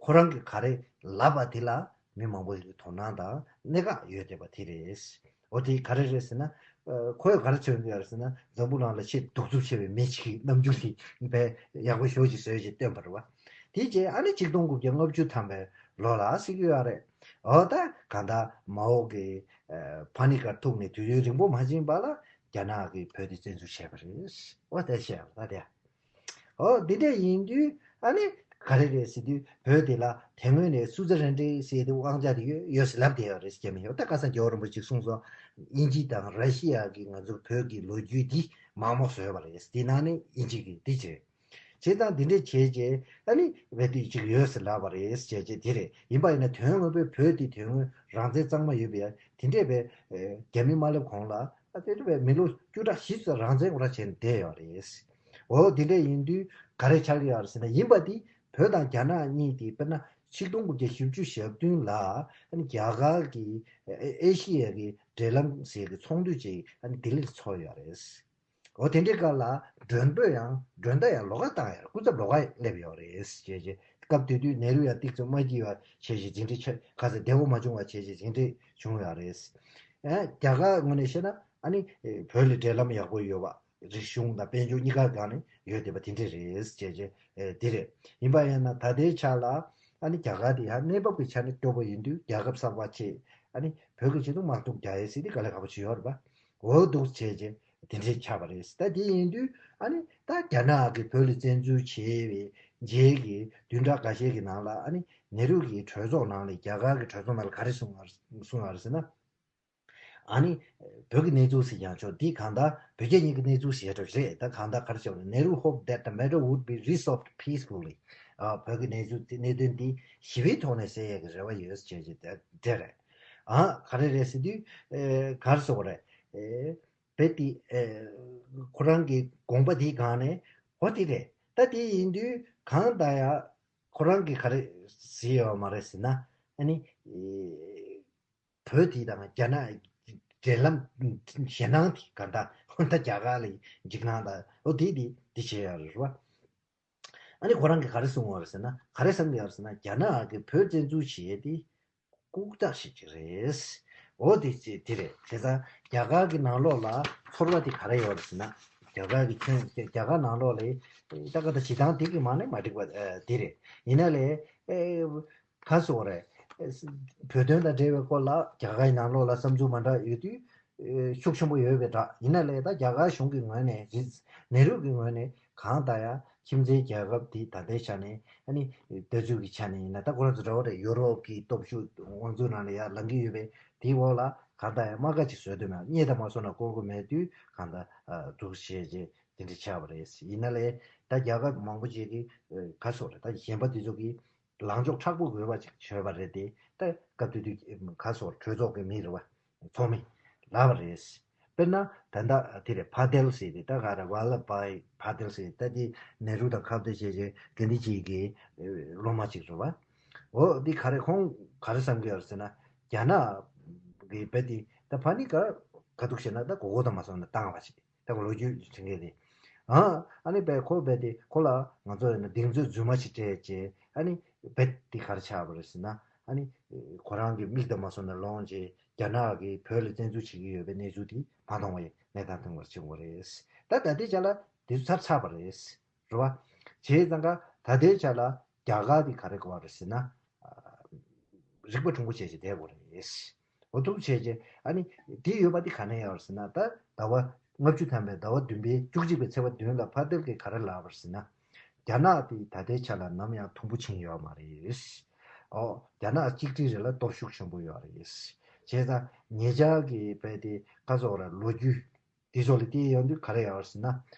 ཁོ་རང་གིས་ག་རེ་ལབ་པ་དེ་ལ་མི་མང་པོ་ཞིག་གི་དོ་སྣང་དང་གནད་འགག་ཡོད་བསྡད་པ་དེ་རེད། འོ་དེ་ག་རེ་རེད་ཟེར་ན། ཁོས་ག་རེ་མཚོན་གྱི་ཡོད་ཟེར་ན། འཛམ་བུ་གླིང་ལ་ཆེས་གདུག་རྩུབ་ཆེ་བའི་མི་ཅིག་གི་རྣམ་འགྱུར་དེ་བས་ཡག་པོ་ཞེ་པོ་ཅིག་བཟོས་ཅིག་སྟོན་པ་རེད་བ། དེ་རྗེས་ཨ་ནི་ཆིག་སྟོང་དགུ་བརྒྱ་ལྔ་བཅུ་ཐམ་པའི་ལོ་ལ་ཟེར་གྱི་ཡོད་རེད། འོ་ད་གང་ལྟར་མའོ་གིས་ཨ་པ་ནི་ཀར་ཐུག་ནས་དུས་ཡུན་རིང་པོ་མ་ཕྱིན་པ་ལ་རྒྱ་ནག་གིས་བོད་དེ་བཙན་འཛུལ་བྱས་པ་རེད། འོ་དེ་བྱས་པ་ད་དེ། འོ་འདི་འདྲ་ཡིན་དུས་ཨ་ནི་ག་རེ་རེད་ཟེར་དུས་བོད་དེ་ལ་དེ་སྔོན་ནས་སུ་ཛ་རན་ཏི་ཟེར་དེ་དབང་ཆ་དེ་ཡོད་ཡོད་ཟེར་ལབ་བསྡད་ཡོད་རེད་ཟེར་མི་ཡོད། ད་ཁ་སང་རྒྱལ་བ་རིན་པོ་ཆེས་གསུངས་སོང་། དབྱིན་ཇི་དང་ར་ཤི་ཡ་གིས་ང་ཚོ་བོད་ཀྱི་ལོ་རྒྱུས་འདི་མག་མོག་བཟོས་པ་རེད། དེ་ནང་ནས་དབྱིན་ཇི་གིས་འདི་བྱས། བྱས་ཙང་འདི་འདྲས་བྱས་རྗེས་ཨ་ནི་བོད་དེ་གཅིག་ཡོད་ཟེར་ལབ་པ་རེད་བྱས་རྗེས་དེ་རེད། ཡིན་པ་ཡིན་ན་དོན་དངོས་པོའི་བོད་དེ་དོན་དངོས་རང་བཙན་གཙང་མ་ཡོད་པའི་དེ་འདྲས་པའི་ཨེ་རྒྱ་མི་མ་སླེབས་གོང་ལ་ཨ་དེ་འདྲས་པའི་མི་ལོ་བཅུ་ཕྲག་བཞི་ཙམ་རང་བཙན་ཁོ་རང་བྱས་ནས་བསྡད་ཡོད་རེད། འོ་དེ་འདྲས་ཡིན་དུས་ག་རེ་ཆགས་ཀྱི་ཡོད་རེད་ཟེར་ན། ཡིན་པ་དེ་བོད་དང་རྒྱ་ནག་གཉིས་དེ་དཔེར་ན་ཆིག་སྟོང་དགུ་བརྒྱ་བཞི་བཅུ་ཞེ་བདུན་ལ་ཨ་ནི་རྒྱ་གར་གྱི་ཨེ་ཨེ་ཤི་ཡ་གི་འབྲེལ་ལམ་ཟེར་གི་ཚོགས་འདུ་ཅིག་ཨ་ནི་ལྡི་ལིར་ཚོགས་ཡོད་རེད། འོ་དེ་འདྲའི་སྐབས་ལ་མགྲོན་པོས་ཡང་མགྲོན་བརྡ་ཡང་ལོགས་ཀ་བཏང་ཡོད་རེད། སྐུ་ཚབ་ལོགས་ཀ་སླེབས་ཡོད་རེད་ཅེས་བྱས། སྐབས་དེ་དུས་ནེ་རུ་ཡང་ཏིག་ཙམ་མ་སྐྱིད་པ་བྱས་བྱས་འཛིན་གྲྭ་ཆ་ག་ཚོད་བདེ་པོ་མ་བྱུང་བ་བྱས་བྱས་འཛིན་གྲྭ་བྱུང་ཡོད་རེད། ཨ་རྒྱ་གར་ངོས་ནས་བཤད་ན་ཨ་ནི་བོད་ལ་འབྲེལ་ལམ་ཡག་པོ་ཡོད་པ། རིག་གཞུང་དང་དཔལ་འབྱོར་གཉིས་ཀ་སྒང་ནས་ཡོད་བསྡད་པ་དེ་འདྲས་རེད་ཅེས་བྱས། དེ་རེད། ཡིན་པ་ཡིན་ན་ད་ལྟའི་ཆ་ལ་ཨ་ནི་རྒྱ་གར་དེ་ཡང་གནས་བབ་ཀྱི་ཆ་ནས་སྐྱོ་པོ་ཡིན་དུས་རྒྱལ་ཁབ་གསར་པ་ཆེ་ཨ་ནི་བོད་ཀྱི་ཆེད་དུ་དམག་འཁྲུག་རྒྱག་ཡས་སྲིད་དེ་དཀའ་ལས་ཁག་པོ་ཅིག་ཡོད་རེད་པ། འོ་འདུག་བྱས་རྗེས་དེ་འདྲས་ཆགས་པ་རེད། ད་དེ་ཡིན་དུས་ཨ་ནི་ད་རྒྱ་ནག་གིས་བོད་ལ་བཙན་འཛུལ་བྱས་པའི་རྗེས་ཀྱི་བདུན་ཕྲག་འགའ་ཤས་ཀྱི་ནང་ལ་ཨ་ནི་ནེ་རུ་གི་གྲོས་ཚོགས་ནང་ལ་རྒྱ་གར་གྱི་གྲོས་ཚོགས་ནང་ལ་ག་རེ་གསུངས་པ་གསུངས་པ་རེད་ཟེར་ན། ཨ་ནི་བོད་ཀྱི་གནས་ཚུལ་ཟེར་ཀྱང་ཆོག་འདི་གང་ལྟར་བོད་རྒྱ་གཉིས་ཀྱི་གནས་ཚུལ་ཟེར་འདྲ་རེད། ད་གང་ལྟར་ག་རེ་བྱས་པ་རེད། Nehru hoped that the matter would be resolved peacefully. ཨ་བོད་ཀྱི་གནས་ཚུལ་དེ་གནད་དོན་འདི་ཞི་བའི་ཐོག་ནས་སེལ་ཡས་ཀྱི་རེ་བ་ཡོད་ཅེས་ཀྱི་དེ་དེ་རེད། ཨ་ག་རེ་རེད་ཟེར་དུས་ཨེ་ག་རེ་ཟེར་དགོས་རེད། ཨེ་བོད་དེ་ཨེ་ཁོ་རང་གི་དགོངས་པ་དེའི་སྒང་ནས་འོ་དེ་རེད། ད་དེ་ཡིན་དུས་གང་ལྟར་ཡང་ཁོ་རང་གིས་ག་རེ་ཟེར་ཡོད་མ་རེད་ཟེར་ན། ཨ་ནི་ཨེ་བོད་དེ་དང་རྒྱ་ནག་འབྲེལ་ལམ་ཞེད་སྣང་དེ་ག་འདྲ་ཧོན་ད་རྒྱ་གར་ལ་འཇིགས་སྣང་དང་འོ་དེ་དེ་དེ་བྱས་ཡོད་རེད་བ། ཨ་ནི་ཁོ་རང་གིས་ག་རེ་གསུངས་ཡོད་རེད་ཟེར་ན། ག་རེ་བསམ་གྱི་ཡོད་རེད་ཟེར་ན། རྒྱ་ནག་གིས་བོད་བཙན་འཛུལ་བྱེད་ཡས་དེ་ལྐུགས་རྟགས་ཤིག་ཅིག་རེད། འོ་དེ་ཅི་དེ་རེད། བྱས་ཙང་རྒྱ་གར་གྱི་ནང་ལོགས་ལ་ཚོར་བ་དེ་ག་རེ་ཡོད་རེད་ཟེར་ན། རྒྱ་གར་གྱི་ཁྱོན་རྒྱ་གར་ནང་ལོགས་ལ་ད་ག་ད་བྱེད་སྟངས་དེ་གི་མ་ནས་མ་འགྲིག་པ་དེ་རེད། ཡིན་ན་ལས་ཨེ། ག་སོགས་རེད། བོད་དོན་དང་འབྲེལ་བའི་སྐོར་ལ་རྒྱ་གར་ཡི་ནང་ལོགས་ལ་བསམ་ཚུལ་མ་འདྲ་ཡོད་དུས་ཤུགས་ཆེན་པོ་ཡོད་པའི་འདྲ། ཡིན་ན་ལས་ད་རྒྱ་གར་གཞུང་གི་ངོས་ནས་རེད། ནེ་རུ་གི་ངོས་ནས་གང་ལྟར་ཡང་ཁྱིམ་མཚེས་རྒྱལ་ཁབ་དེ་ད་ལྟའི་ཆ་ནས་ཨ་ནི་ལྟ་ཚུལ་གྱི་ཆ་ནས་ཡིན་ན་ད་ཁོ་རང་ཚོ་འདྲ་བོ་རེད། ཡུ་རོབ་ཀྱི་སྟོབས་ཤུགས་དབང་འཛུགས་ནང་ལ་ཡར་ལངས་ཀྱི་ཡོད་པས་དེའི་འོག་ལ་གང་ལྟར་ཡང་དམག་སྒར་ཅིག་བཟོ་འདོད་མེད། རྙེད་དང་མ་སོང་ན་བསྐོར་དགོས་མེད་དུས་གང་ལྟར་འདུག་བྱས་རྗེས་དེ་འདྲ་ཆགས་པ་རེད། ཡིན་ན་ལས་ད་རྒྱལ་ཁབ་མང་པོ་ཅིག་གིས་ག་སོགས་རེད། ད་གཞན་པ་དེ་ཚོ་གིས་ལངས་ཕྱོགས་མཁྲེགས་པོ་དགོས་པ་ཅིག་བྱོས་པ་རེད་དེ། ད་སྐབས་དེ་དུས་ག་སོགས་གྲོས་ཚོགས་ཀྱི་མི་རེད་བ། ཚོགས་མི་ལབ་པ་རེད། དཔེར་ན་ད་ལྟ་དེ་རེད། ཕ་ཏེལ་ཟེར་དེ་ད་ག་རེ་ཝལ་ལ་བྷའི་ཕ་ཏེལ་ཟེར་ད་དེ་ནེ་རུ་དང་ཁ་བརྡ་བྱས་བྱས་གན་དྷི་ཇི་གི་སློབ་མ་ཅིག་རེད་བ། འོ་འདི་ག་རེ་ཁོང་ག་རེ་བསམ་གྱི་ཡོད་ཟེར་ན། རྒྱ་ནག་གི་བེ་དེ་ད་ཕ་ནི་ག་ག་འདུག་ཟེར་ན་ད་གོ་གོ་དང་མ་སོང་ན་བཏང་བ་ཞིག་ད་གོ་ལོ་རྒྱུས་དྲན་གྱི་རེད། ཨ་ཨ་ནི་བེ་ཁོ་བེ་དེ་ཁོ་ལ་ང་ཚོ་ཡིན་ན་གདེང་ཚོད་རྫུན་མ་ཞིག་སྤྲད་བྱས་ཨ་ནི་བེ་དེ་ག་རེ་ཆགས་པ་རེད་ཟེར་ན། ཨ་ནི་ཁོ་རང་གི་མིག་དང་མ་སོང་ན་ལོང་རྗེས་རྒྱ་ནག་གིས་བོད་ལ་བཙན་འཛུལ་བྱེད་ཀྱི་ཡོད་པའི་གནས་ཚུལ་དེ་མ་མཐོང་བ་ཡིན་གནས་སྟངས་མཐོང་བར་བྱེད་དགོས་རེད། ད་ད་ལྟའི་ཆ་ལ་དེ་ཚོ་ཚར་ཚར་བ་རེད། རེད་བ། བྱས་ཙང་ཀ་ད་ལྟའི་ཆ་ལ་རྒྱ་གར་དེ་ག་རེ་དགོས་པ་རེད་ཟེར་ན། རིག་པ་གྲུང་པོ་བྱས་བྱས་བསྡད་དགོས་རེད། འོ་ཐུག་བྱས་རྗེས་ཨ་ནི་དེ་ཡོད་པ་དེ་ག་ནས་ཡོད་ཟེར་ན། ད་ཟླ་བ་ལྔ་བཅུ་ཐམ་པའི་ཟླ་བ་བདུན་པའི་བཅུ་གཅིག་པའི་ཚེས་པ་བདུན་ལ་ཕ་ཏེལ་གྱིས་ག་རེ་ལབ་པ་ཟེར་ན། རྒྱ་ནག་དེ་ད་ལྟའི་ཆ་ལ་ནམ་ཡང་དུམ་བུ་ཕྱིན་ཡོད་མ་རེད། ཨོ། རྒྱ་ནག་གཅིག་སྒྲིལ་རེད་ལ་སྟོབས་ཤུགས་ཆེན་པོ་ཡོད་རེད། བྱས་ཙང་ཉེ་ཆར་གྱི་དཔེ་དེ་ཁ་སོགས་ར་ལོ་རྒྱུས་དེ་ཚོ་ལ་བལྟས་ཡོང་དུས་ག་རེ་ཡོད་ཟེར་ན།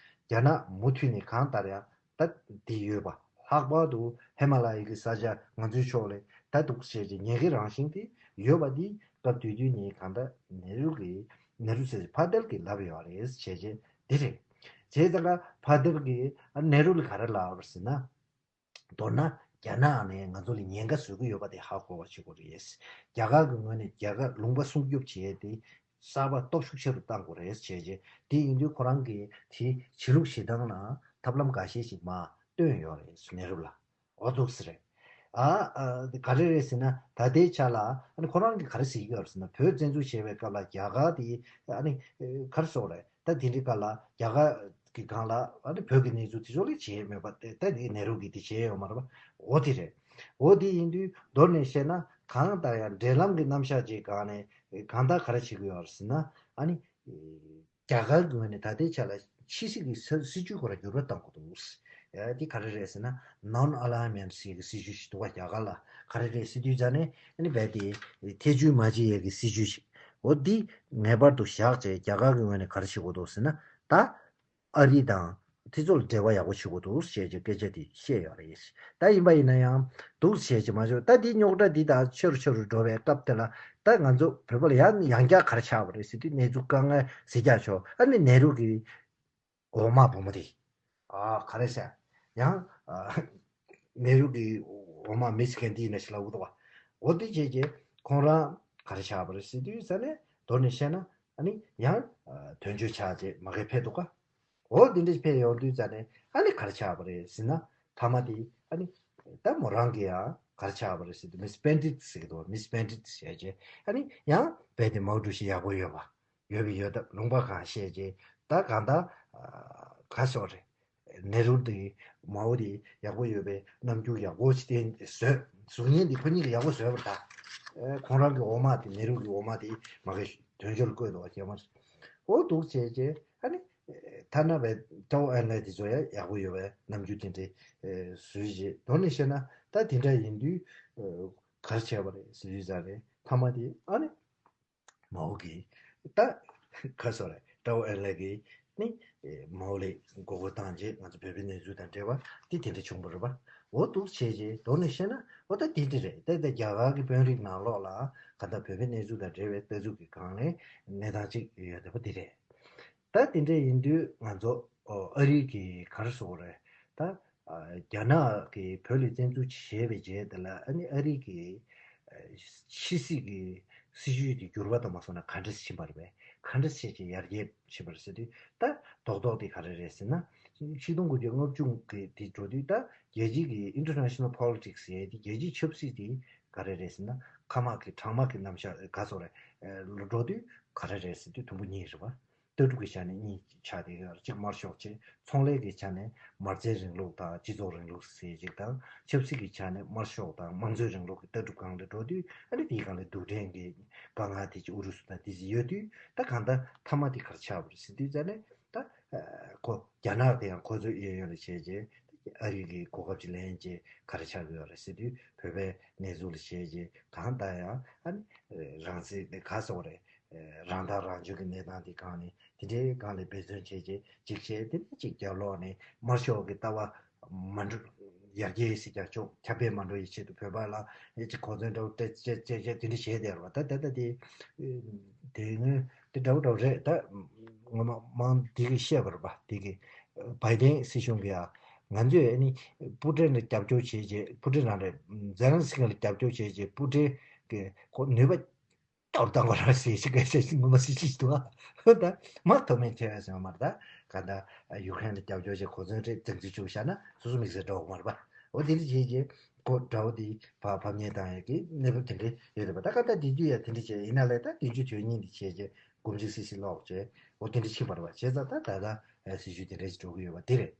རྒྱ་ནག་མུ་མཐུད་ནས་གང་ལྟར་ཡང་ད་དེ་ཡོད་པ། ལྷག་པར་དུ་ཧི་མ་ལ་ཡའི་གི་ས་ཆ་ང་ཚོའི་ཕྱོགས་ལས་ད་འདུག་བྱས་ཀྱི་ཉེན་ཁའི་རང་བཞིན་དེ་ཡོད་པ་འདི་སྐབས་དེ་དུས་ནས་གང་ལྟར་ནེ་རུ་གི་ནེ་རུ་ཟེར་ཕ་ཏེལ་གྱིས་ལབ་ཡོད་རེད། བྱས་རྗེས་འདི་རེད། བྱས་ཙང་ཀ་ཕ་ཏེལ་གྱིས་ཨ་ནེ་རུ་ལ་ག་རེ་ལབ་པ་ཟེར་ན། མདོར་ན་རྒྱ་ནག་ནས་ང་ཚོ་ལ་ཉེན་ཁ་བཟོ་གི་ཡོད་པ་དེ་ཧ་གོ་བ་བྱེད་དགོས་རེད། རྒྱ་གར་གྱི་ངོས་ནས་རྒྱ་གར་ལུང་པ་སྲུང་སྐྱོབ་བྱེད་ཡས་དེ་གསར་པ་སྟོབས་ཤུགས་ཆེ་རུ་གཏང་དགོས་རེད། བྱས་རྗེས་དེ་ཡིན་དུས་ཁོ་རང་གིས་དེ་བྱེད་ལུགས་བྱེད་སྟངས་ལ་ཐབས་ལམ་འགའ་ཤས་ཤིག་མར་བཏོན་ཡོད་རེད་ནེ་རུ་ལ། འོ་འདུག་སེ་རེད། ཨ་ཨ། ག་རེ་རེད་ཟེར་ན། ད་ལྟའི་ཆ་ལ་ཨ་ནི་ཁོ་རང་གིས་ག་རེ་ཟེར་གྱི་ཡོད་རེད་ཟེར་ན། བོད་བཙན་འཛུལ་བྱས་པའི་སྐབས་ལ་རྒྱ་གར་དེ་ཨ་ནི་ག་རེ་ཟེར་དགོས་རེད། ད་དེ་འདྲའི་སྐབས་ལ་རྒྱ་གར་གྱི་སྒང་ལ་ཨ་ནི་བོད་ཀྱི་གནས་ཚུལ་དེ་ཚོ་ལ་བྱས་མེད་པ། ད་དེ་ནེ་རུ་གིས་དེ་བྱས་ཡོད་མ་རེད་པ། འོ་དེ་རེད། འོ་དེ་ཡིན་དུས་མདོར་ནས་བཤད་ན་གང་ལྟར་ཡང་འབྲེལ་ལམ་གྱི་རྣམ་གཞག་ཅིག་སྒང་ནས་གང་ལྟར་ག་རེ་བྱེད་ཀྱི་ཡོད་རེད་ཟེར་ན། ཨ་ནི། རྒྱ་གར་གྱི་ངོས་ནས་ད་ལྟའི་ཆ་ལ་ཕྱི་སྲིད་ཀྱི་ས་སྲིད་ཇུས་ཁོ་ར་འགྱུར་བ་གཏང་དགོས་འདུག་ཨ་དེ་ག་རེ་རེད་ཟེར་ན། non alignment ཟེར་གྱི་སྲིད་ཇུས་ཤིག་འདུག་བ། རྒྱ་གར་ལ་ག་རེ་རེད་ཟེར་དུས་ཙ་ནས་ཨ་ནི་རྦད་དེ་ཐེ་ཇུས་མ་བྱེད་ཡས་ཀྱི་སྲིད་ཇུས་ཤིག་འོ་འདི་ངེས་པར་དུ་བཞག་བྱས་རྒྱ་གར་གྱི་ངོས་ནས་ག་རེ་བྱེད་དགོས་འདུག་ཟེར་ན། ད་ཨ་རི་དང་དེ་ཚོ་ལ་འབྲེལ་བ་ཡག་པོ་བྱེད་དགོས་འདུག་ཞེས་ཀྱི་སྐད་ཆ་དེ་བཤད་ཡོད་རེད། ད་ཡིན་པ་ཡིན་ན་ཡང་འདུག་བྱས་ཀྱི་མ་བྱུང་། ད་འདི་རྙོག་དྲ་འདི་དག་ཆེ་རུ་ཆེ་རུ་འགྲོ་བའི་སྐབས་དེ་ལ། ད་ང་ཚོ་བོད་པ་ལ་ཡང་ཡང་བསྐྱར་ག་རེ་ཆགས་པ་རེད་ཟེར་དུས། གནས་ཚུལ་དཀའ་ངལ་གཟིགས་རྒྱག་ཆོག་ཨ་ནི་ནེ་རུ་གི་འོག་མ་བུ་མོ་དེ། ཨ་ག་རེ་ཟེར། ཡང་ཨ་ནེ་རུ་གི་འོག་མ་མིས་གྷན་དྷི་ཡིན་ན་ཞིག་ལབ་ཀྱི་འདུག་བ། འོ་དེ་བྱས་རྗེས་ཁོང་རང་ག་རེ་ཆགས་པ་རེད་ཟེར་དུས་ཙ་ནས་མདོར་ནས་བཤད་ན། ཨ་ནི་ཡང་ཨ་དོན་གཅོད་ཆགས་རྗེས་མ་གིར་ཕེབས་འདུག་ག་འོ་དེ་འདྲ་ཕེབས་ཡོང་དུས་ཙ་ནས་ཨ་ནི་ག་རེ་ཆགས་པ་རེད་ཟེར་ན། ཐ་མ་དེ་ཨ་ནི་ད་མོ་རང་གིས་ཡང་ག་རེ་ཆགས་པ་རེད་ཟེར་དུས། མིས་བྷན་ཌིད་ཟེར་གྱི་འདུག་མིས་བྷན་ཌིད་ཟེར་རྗེས་ཨ་ནི་ཡང་རྦད་དེ་མའོ་ཀྲུའུ་ཞི་ཡག་པོ་ཡོད་པ། ཡོད་པའི་ཡོད་སྟབས་ལུང་པ་གང་བཤད་རྗེས་ད་གང་ལྟར་ཨ་ག་སོགས་རེད། ནེ་རུ་དེ་མའོ་དེ་ཡག་པོ་ཡོད་པའི་རྣམ་འགྱུར་ཡག་པོ་ཞིག་བསྟན་བཟོས། གཟུགས་བརྙན་དེ་ཁོ་གཉིས་ཀྱིས་ཡག་པོ་བཟོས་པ་རེད་ད། ཨ་ཁོང་རང་གི་འོག་མ་དེ་ནེ་རུ་གི་འོག་མ་དེ་མ་གིར་དོན་གཅོད་བསྐོས་འདུག་བ། རྒྱ་དམར། འོ་འདུག་བྱས་རྗེས་ཨ་ནི་ཐ་ན་བའི་ཀྲའོ་ཨེན་ལའེ་དེ་ཚོ་ཡང་ཡག་པོ་ཡོད་པའི་རྣམ་འགྱུར་དེ་འདྲའི་བཟོས་རྗེས། མདོར་ནས་བཤད་ན་ད་དེ་འདྲ་ཡིན་དུས་ག་རེ་བྱས་པ་རེད་ཟེར་དུས་ཙ་ནས་ཐ་མ་དེ་ཨ་ནི། མའོ་གིས་ད་ཁ་སོ་རེད། ཀྲའོ་ཨེན་ལའེ་གིས་ནི་མའོ་ལ་མགོ་སྐོར་བཏང་རྗེས་ང་ཚོ་བོད་པའི་གནས་ཚུལ་དང་འབྲེལ་བ་དེ་དེ་འདྲ་བྱུང་བ་རེད་པ། འོ་འདུག་བྱས་རྗེས་མདོར་ནས་བཤད་ན་འོ་ད་དེ་འདྲ་རེད། ད་ད་རྒྱ་གར་གྱི་དཔོན་རིགས་ནང་ལོགས་ལ་ག་ད་བོད་པའི་གནས་ཚུལ་དང་འབྲེལ་བའི་ལྟ་ཚུལ་གྱི་སྒང་ནས་གནས་སྟངས་གཅིག་ཡོད་བསྡད་པ་དེ་རེད། ད་དེ་འདྲ་ཡིན་དུས་ང་ཚོ་ཨ་རི་གིས་ག་རེ་བཟོ་དགོས་རེད། ད་ཨ་རྒྱ་ནག་གིས་བོད་ལ་བཙན་འཛུལ་བྱས་པའི་རྗེས་དེ་ལ་ཨ་ནི་ཨ་རི་གིས་ཨ་ཕྱི་སྲིད་ཀྱི་སྲིད་ཇུས་དེ་འགྱུར་བ་དང་མ་སོང་ན་ག་འདྲ་ཕྱིན་པ་རེད་པས། ག་འདྲ་བྱས་ཀྱི་ཡར་རྒྱས་ཕྱིན་པ་རེད་ཟེར་དུས། ད་རྡོག་རྡོག་དེ་ག་རེ་རེད་ཟེར་ན། ཆིག་སྟོང་དགུ་བརྒྱ་ལྔ་བཅུ་གི་དེ་འགྲོ་དུས་ད་རྒྱལ་སྤྱི་གི་international politics ཟེར་ཡས་དེ་རྒྱལ་སྤྱིའི་ཆབ་སྲིད་དེ་ག་རེ་རེད་ཟེར་ན། ཁ་དམག་གི་དྲང་དམག་གི་རྣམ་གཞག་ག་ཚོད་རེད། ཨ་ལ་འགྲོ་དུས་ག་རེ་རེད་ཟེར་དུས་དུམ་བུ་གཉིས་རེད་པ། ལྟ་གྲུབ་ཀྱི་ཆ་ནས་གཉིས་ཆགས་བསྡད་ཡོད། གཅིག་དམར་ཤོག་བྱས། ཚོང་ལས་ཀྱི་ཆ་ནས་མ་རྩའི་རིང་ལུགས་དང་སྤྱི་ཚོགས་རིང་ལུགས་ཟེར་གཅིག་དང་། ཆབ་སྲིད་ཀྱི་ཆ་ནས་དམར་ཤོག་དང་དམངས་གཙོའི་རིང་ལུགས་ཀྱི་ལྟ་གྲུབ་སྒང་ལ་འགྲོ་དུས་ཨ་ནི་དེའི་སྒང་ལ་རྡུལ་ཕྲན་གྱི་དཀའ་ངལ་དེ་ཅིག་ཨུ་རུ་སུ་དང་དེ་ཅིག་ཡོད་དུས། ད་གང་ལྟར་མཐའ་མ་དེ་ག་རེ་ཆགས་པ་རེད་ཟེར་དུས་ཙ་ནས་ད་ཁོ་རྒྱ་ནག་དེ་ཡང་ཁོ་ཚོའི་གཡས་གཡོན་ལ་བྱས་རྗེས་ཨ་རི་གི་གོ་སྐབས་ཅིག་ལེན་རྗེས་ག་རེ་ཆགས་ཀྱི་ཡོད་རེད་ཟེར་དུས། བོད་པའི་གནས་ཚུལ་ལ་བྱས་རྗེས་གང་ལྟར་ཡང་ཨ་ནི་རང་བཙན་དེ་ག་སོགས་རེད། རང་ཐག་རང་གཅོད་ཀྱི་གནས་སྟངས་དེ་སྒང་ནས་དེ་འདྲའི་སྒང་ལ་འབད་བརྩོན་བྱས་རྗེས་གཅིག་བྱས། དེ་ནས་གཅིག་རྒྱབ་ལོགས་ནས་དམར་ཤོག་གི་ལྟ་བ་མ་འགྲོ་ཡར་རྒྱས་སུ་རྒྱག་ཆོག་ཁྱབ་སྤེལ་མ་འགྲོ་ཡི་ཆེད་དུ་བོད་པ་ལ་ཨེ་ཅིག་གོ་མཚོན་འདྲ་བོ་སྤྲད་བྱས་བྱས་བྱས་དེ་འདྲ་བྱས་བསྡད་རེད་པ། ད་ད་ད་དེ་དེ་སྔོན་དེ་འདྲ་བོ་འདྲ་བོ་རེད། ད་ངོ་མ་མང་དེ་གི་བཤད་པ་རེད་པ། དེ་གི་བའི་ཌེན་སྲིད་གཞུང་གི་ཡ་ང་ཚོས་ཨ་ནི་པུ་ཏིན་ལ་རྒྱབ་སྐྱོར་བྱས་རྗེས། པུ་ཏིན་རང་རེད། ཛེ་ལན་སི་ཀི་ལ་རྒྱབ་སྐྱོར་བྱས་རྗེས་པུ་ཏིན་གི་ཁོ་ནུས་པ་སྟོར་བཏང་བ་ར་ཟེར་ཞིག་ག་ཟེར་ཞིག་ངོ་མ་ཟེར་ཞིག་འདུག་ཨ། ད་མ་ཐོག་མེད་ཐེ་བས་ཟེར་བ་མ་རེད། ད་ག་ད་ཡུ་ཀེ་རེན་ལ་རྒྱབ་སྐྱོར་བྱས་གོ་མཚོན་རེད་བཙན་འཛུལ་བཅུག་བཞག་ན་སོ་སོ་དམིགས་བསལ་འགྲོ་བ་མ་རེད་པ། འོ་དེ་འདྲ་བྱས་རྗེས་ ཁོ་དགྲ་བོ་དེ་ཕར་ཕམ་ཉེས་བཏང་ཡག་གི་གནས་བབ་དེ་འདྲ་ཡོད་རེད་པ། ད་ཁ་ད་དེ་དུས་ཡ་དེ་འདྲ་བྱས་ཡིན་ན་ལས་ད་དེ་དུས་དོན་སྙིང་འདི་བྱས་རྗེས་དགོངས་འཇིགས་སི་སི་ལོག་བྱས་འོ་དེ་འདྲ་ཕྱིན་པ་རེད་པ། བྱས་ཙང་ད་ད་ལྟ་སྲིད་ཇུས་དེ་འདྲ་ཞིག་འགྲོ་གི་ཡོད་པ་དེ་རེད།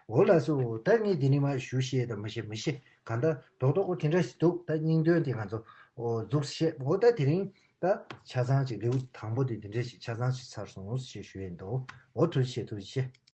འོ་ལགས་སོ། ད་ངས་དེ་ནས་མ་ཞུ་ཤེས་དང་མི་ཤེས་མི་ཤེས་གང་ལྟར་རྡོག་རྡོག་འོ་དེ་འདྲ་ཞིག་འདུག་ད་སྙིང་དོན་དེ་ང་ཚོ་འོ་འཛུགས་བཤད་འོ་ད་དེ་རིང་ད་ཆ་ཚང་ཅིག་ལེའུ་དང་པོ་དེ་དེ་འདྲ་ཞིག་ཆ་ཚང་ཞིག་ཚར་སོང་ཞེས་ཞུ་ཡིན་འདུག་འོ་ཐུགས་རྗེ་ཆེ། ཐུགས་རྗེ་ཆེ།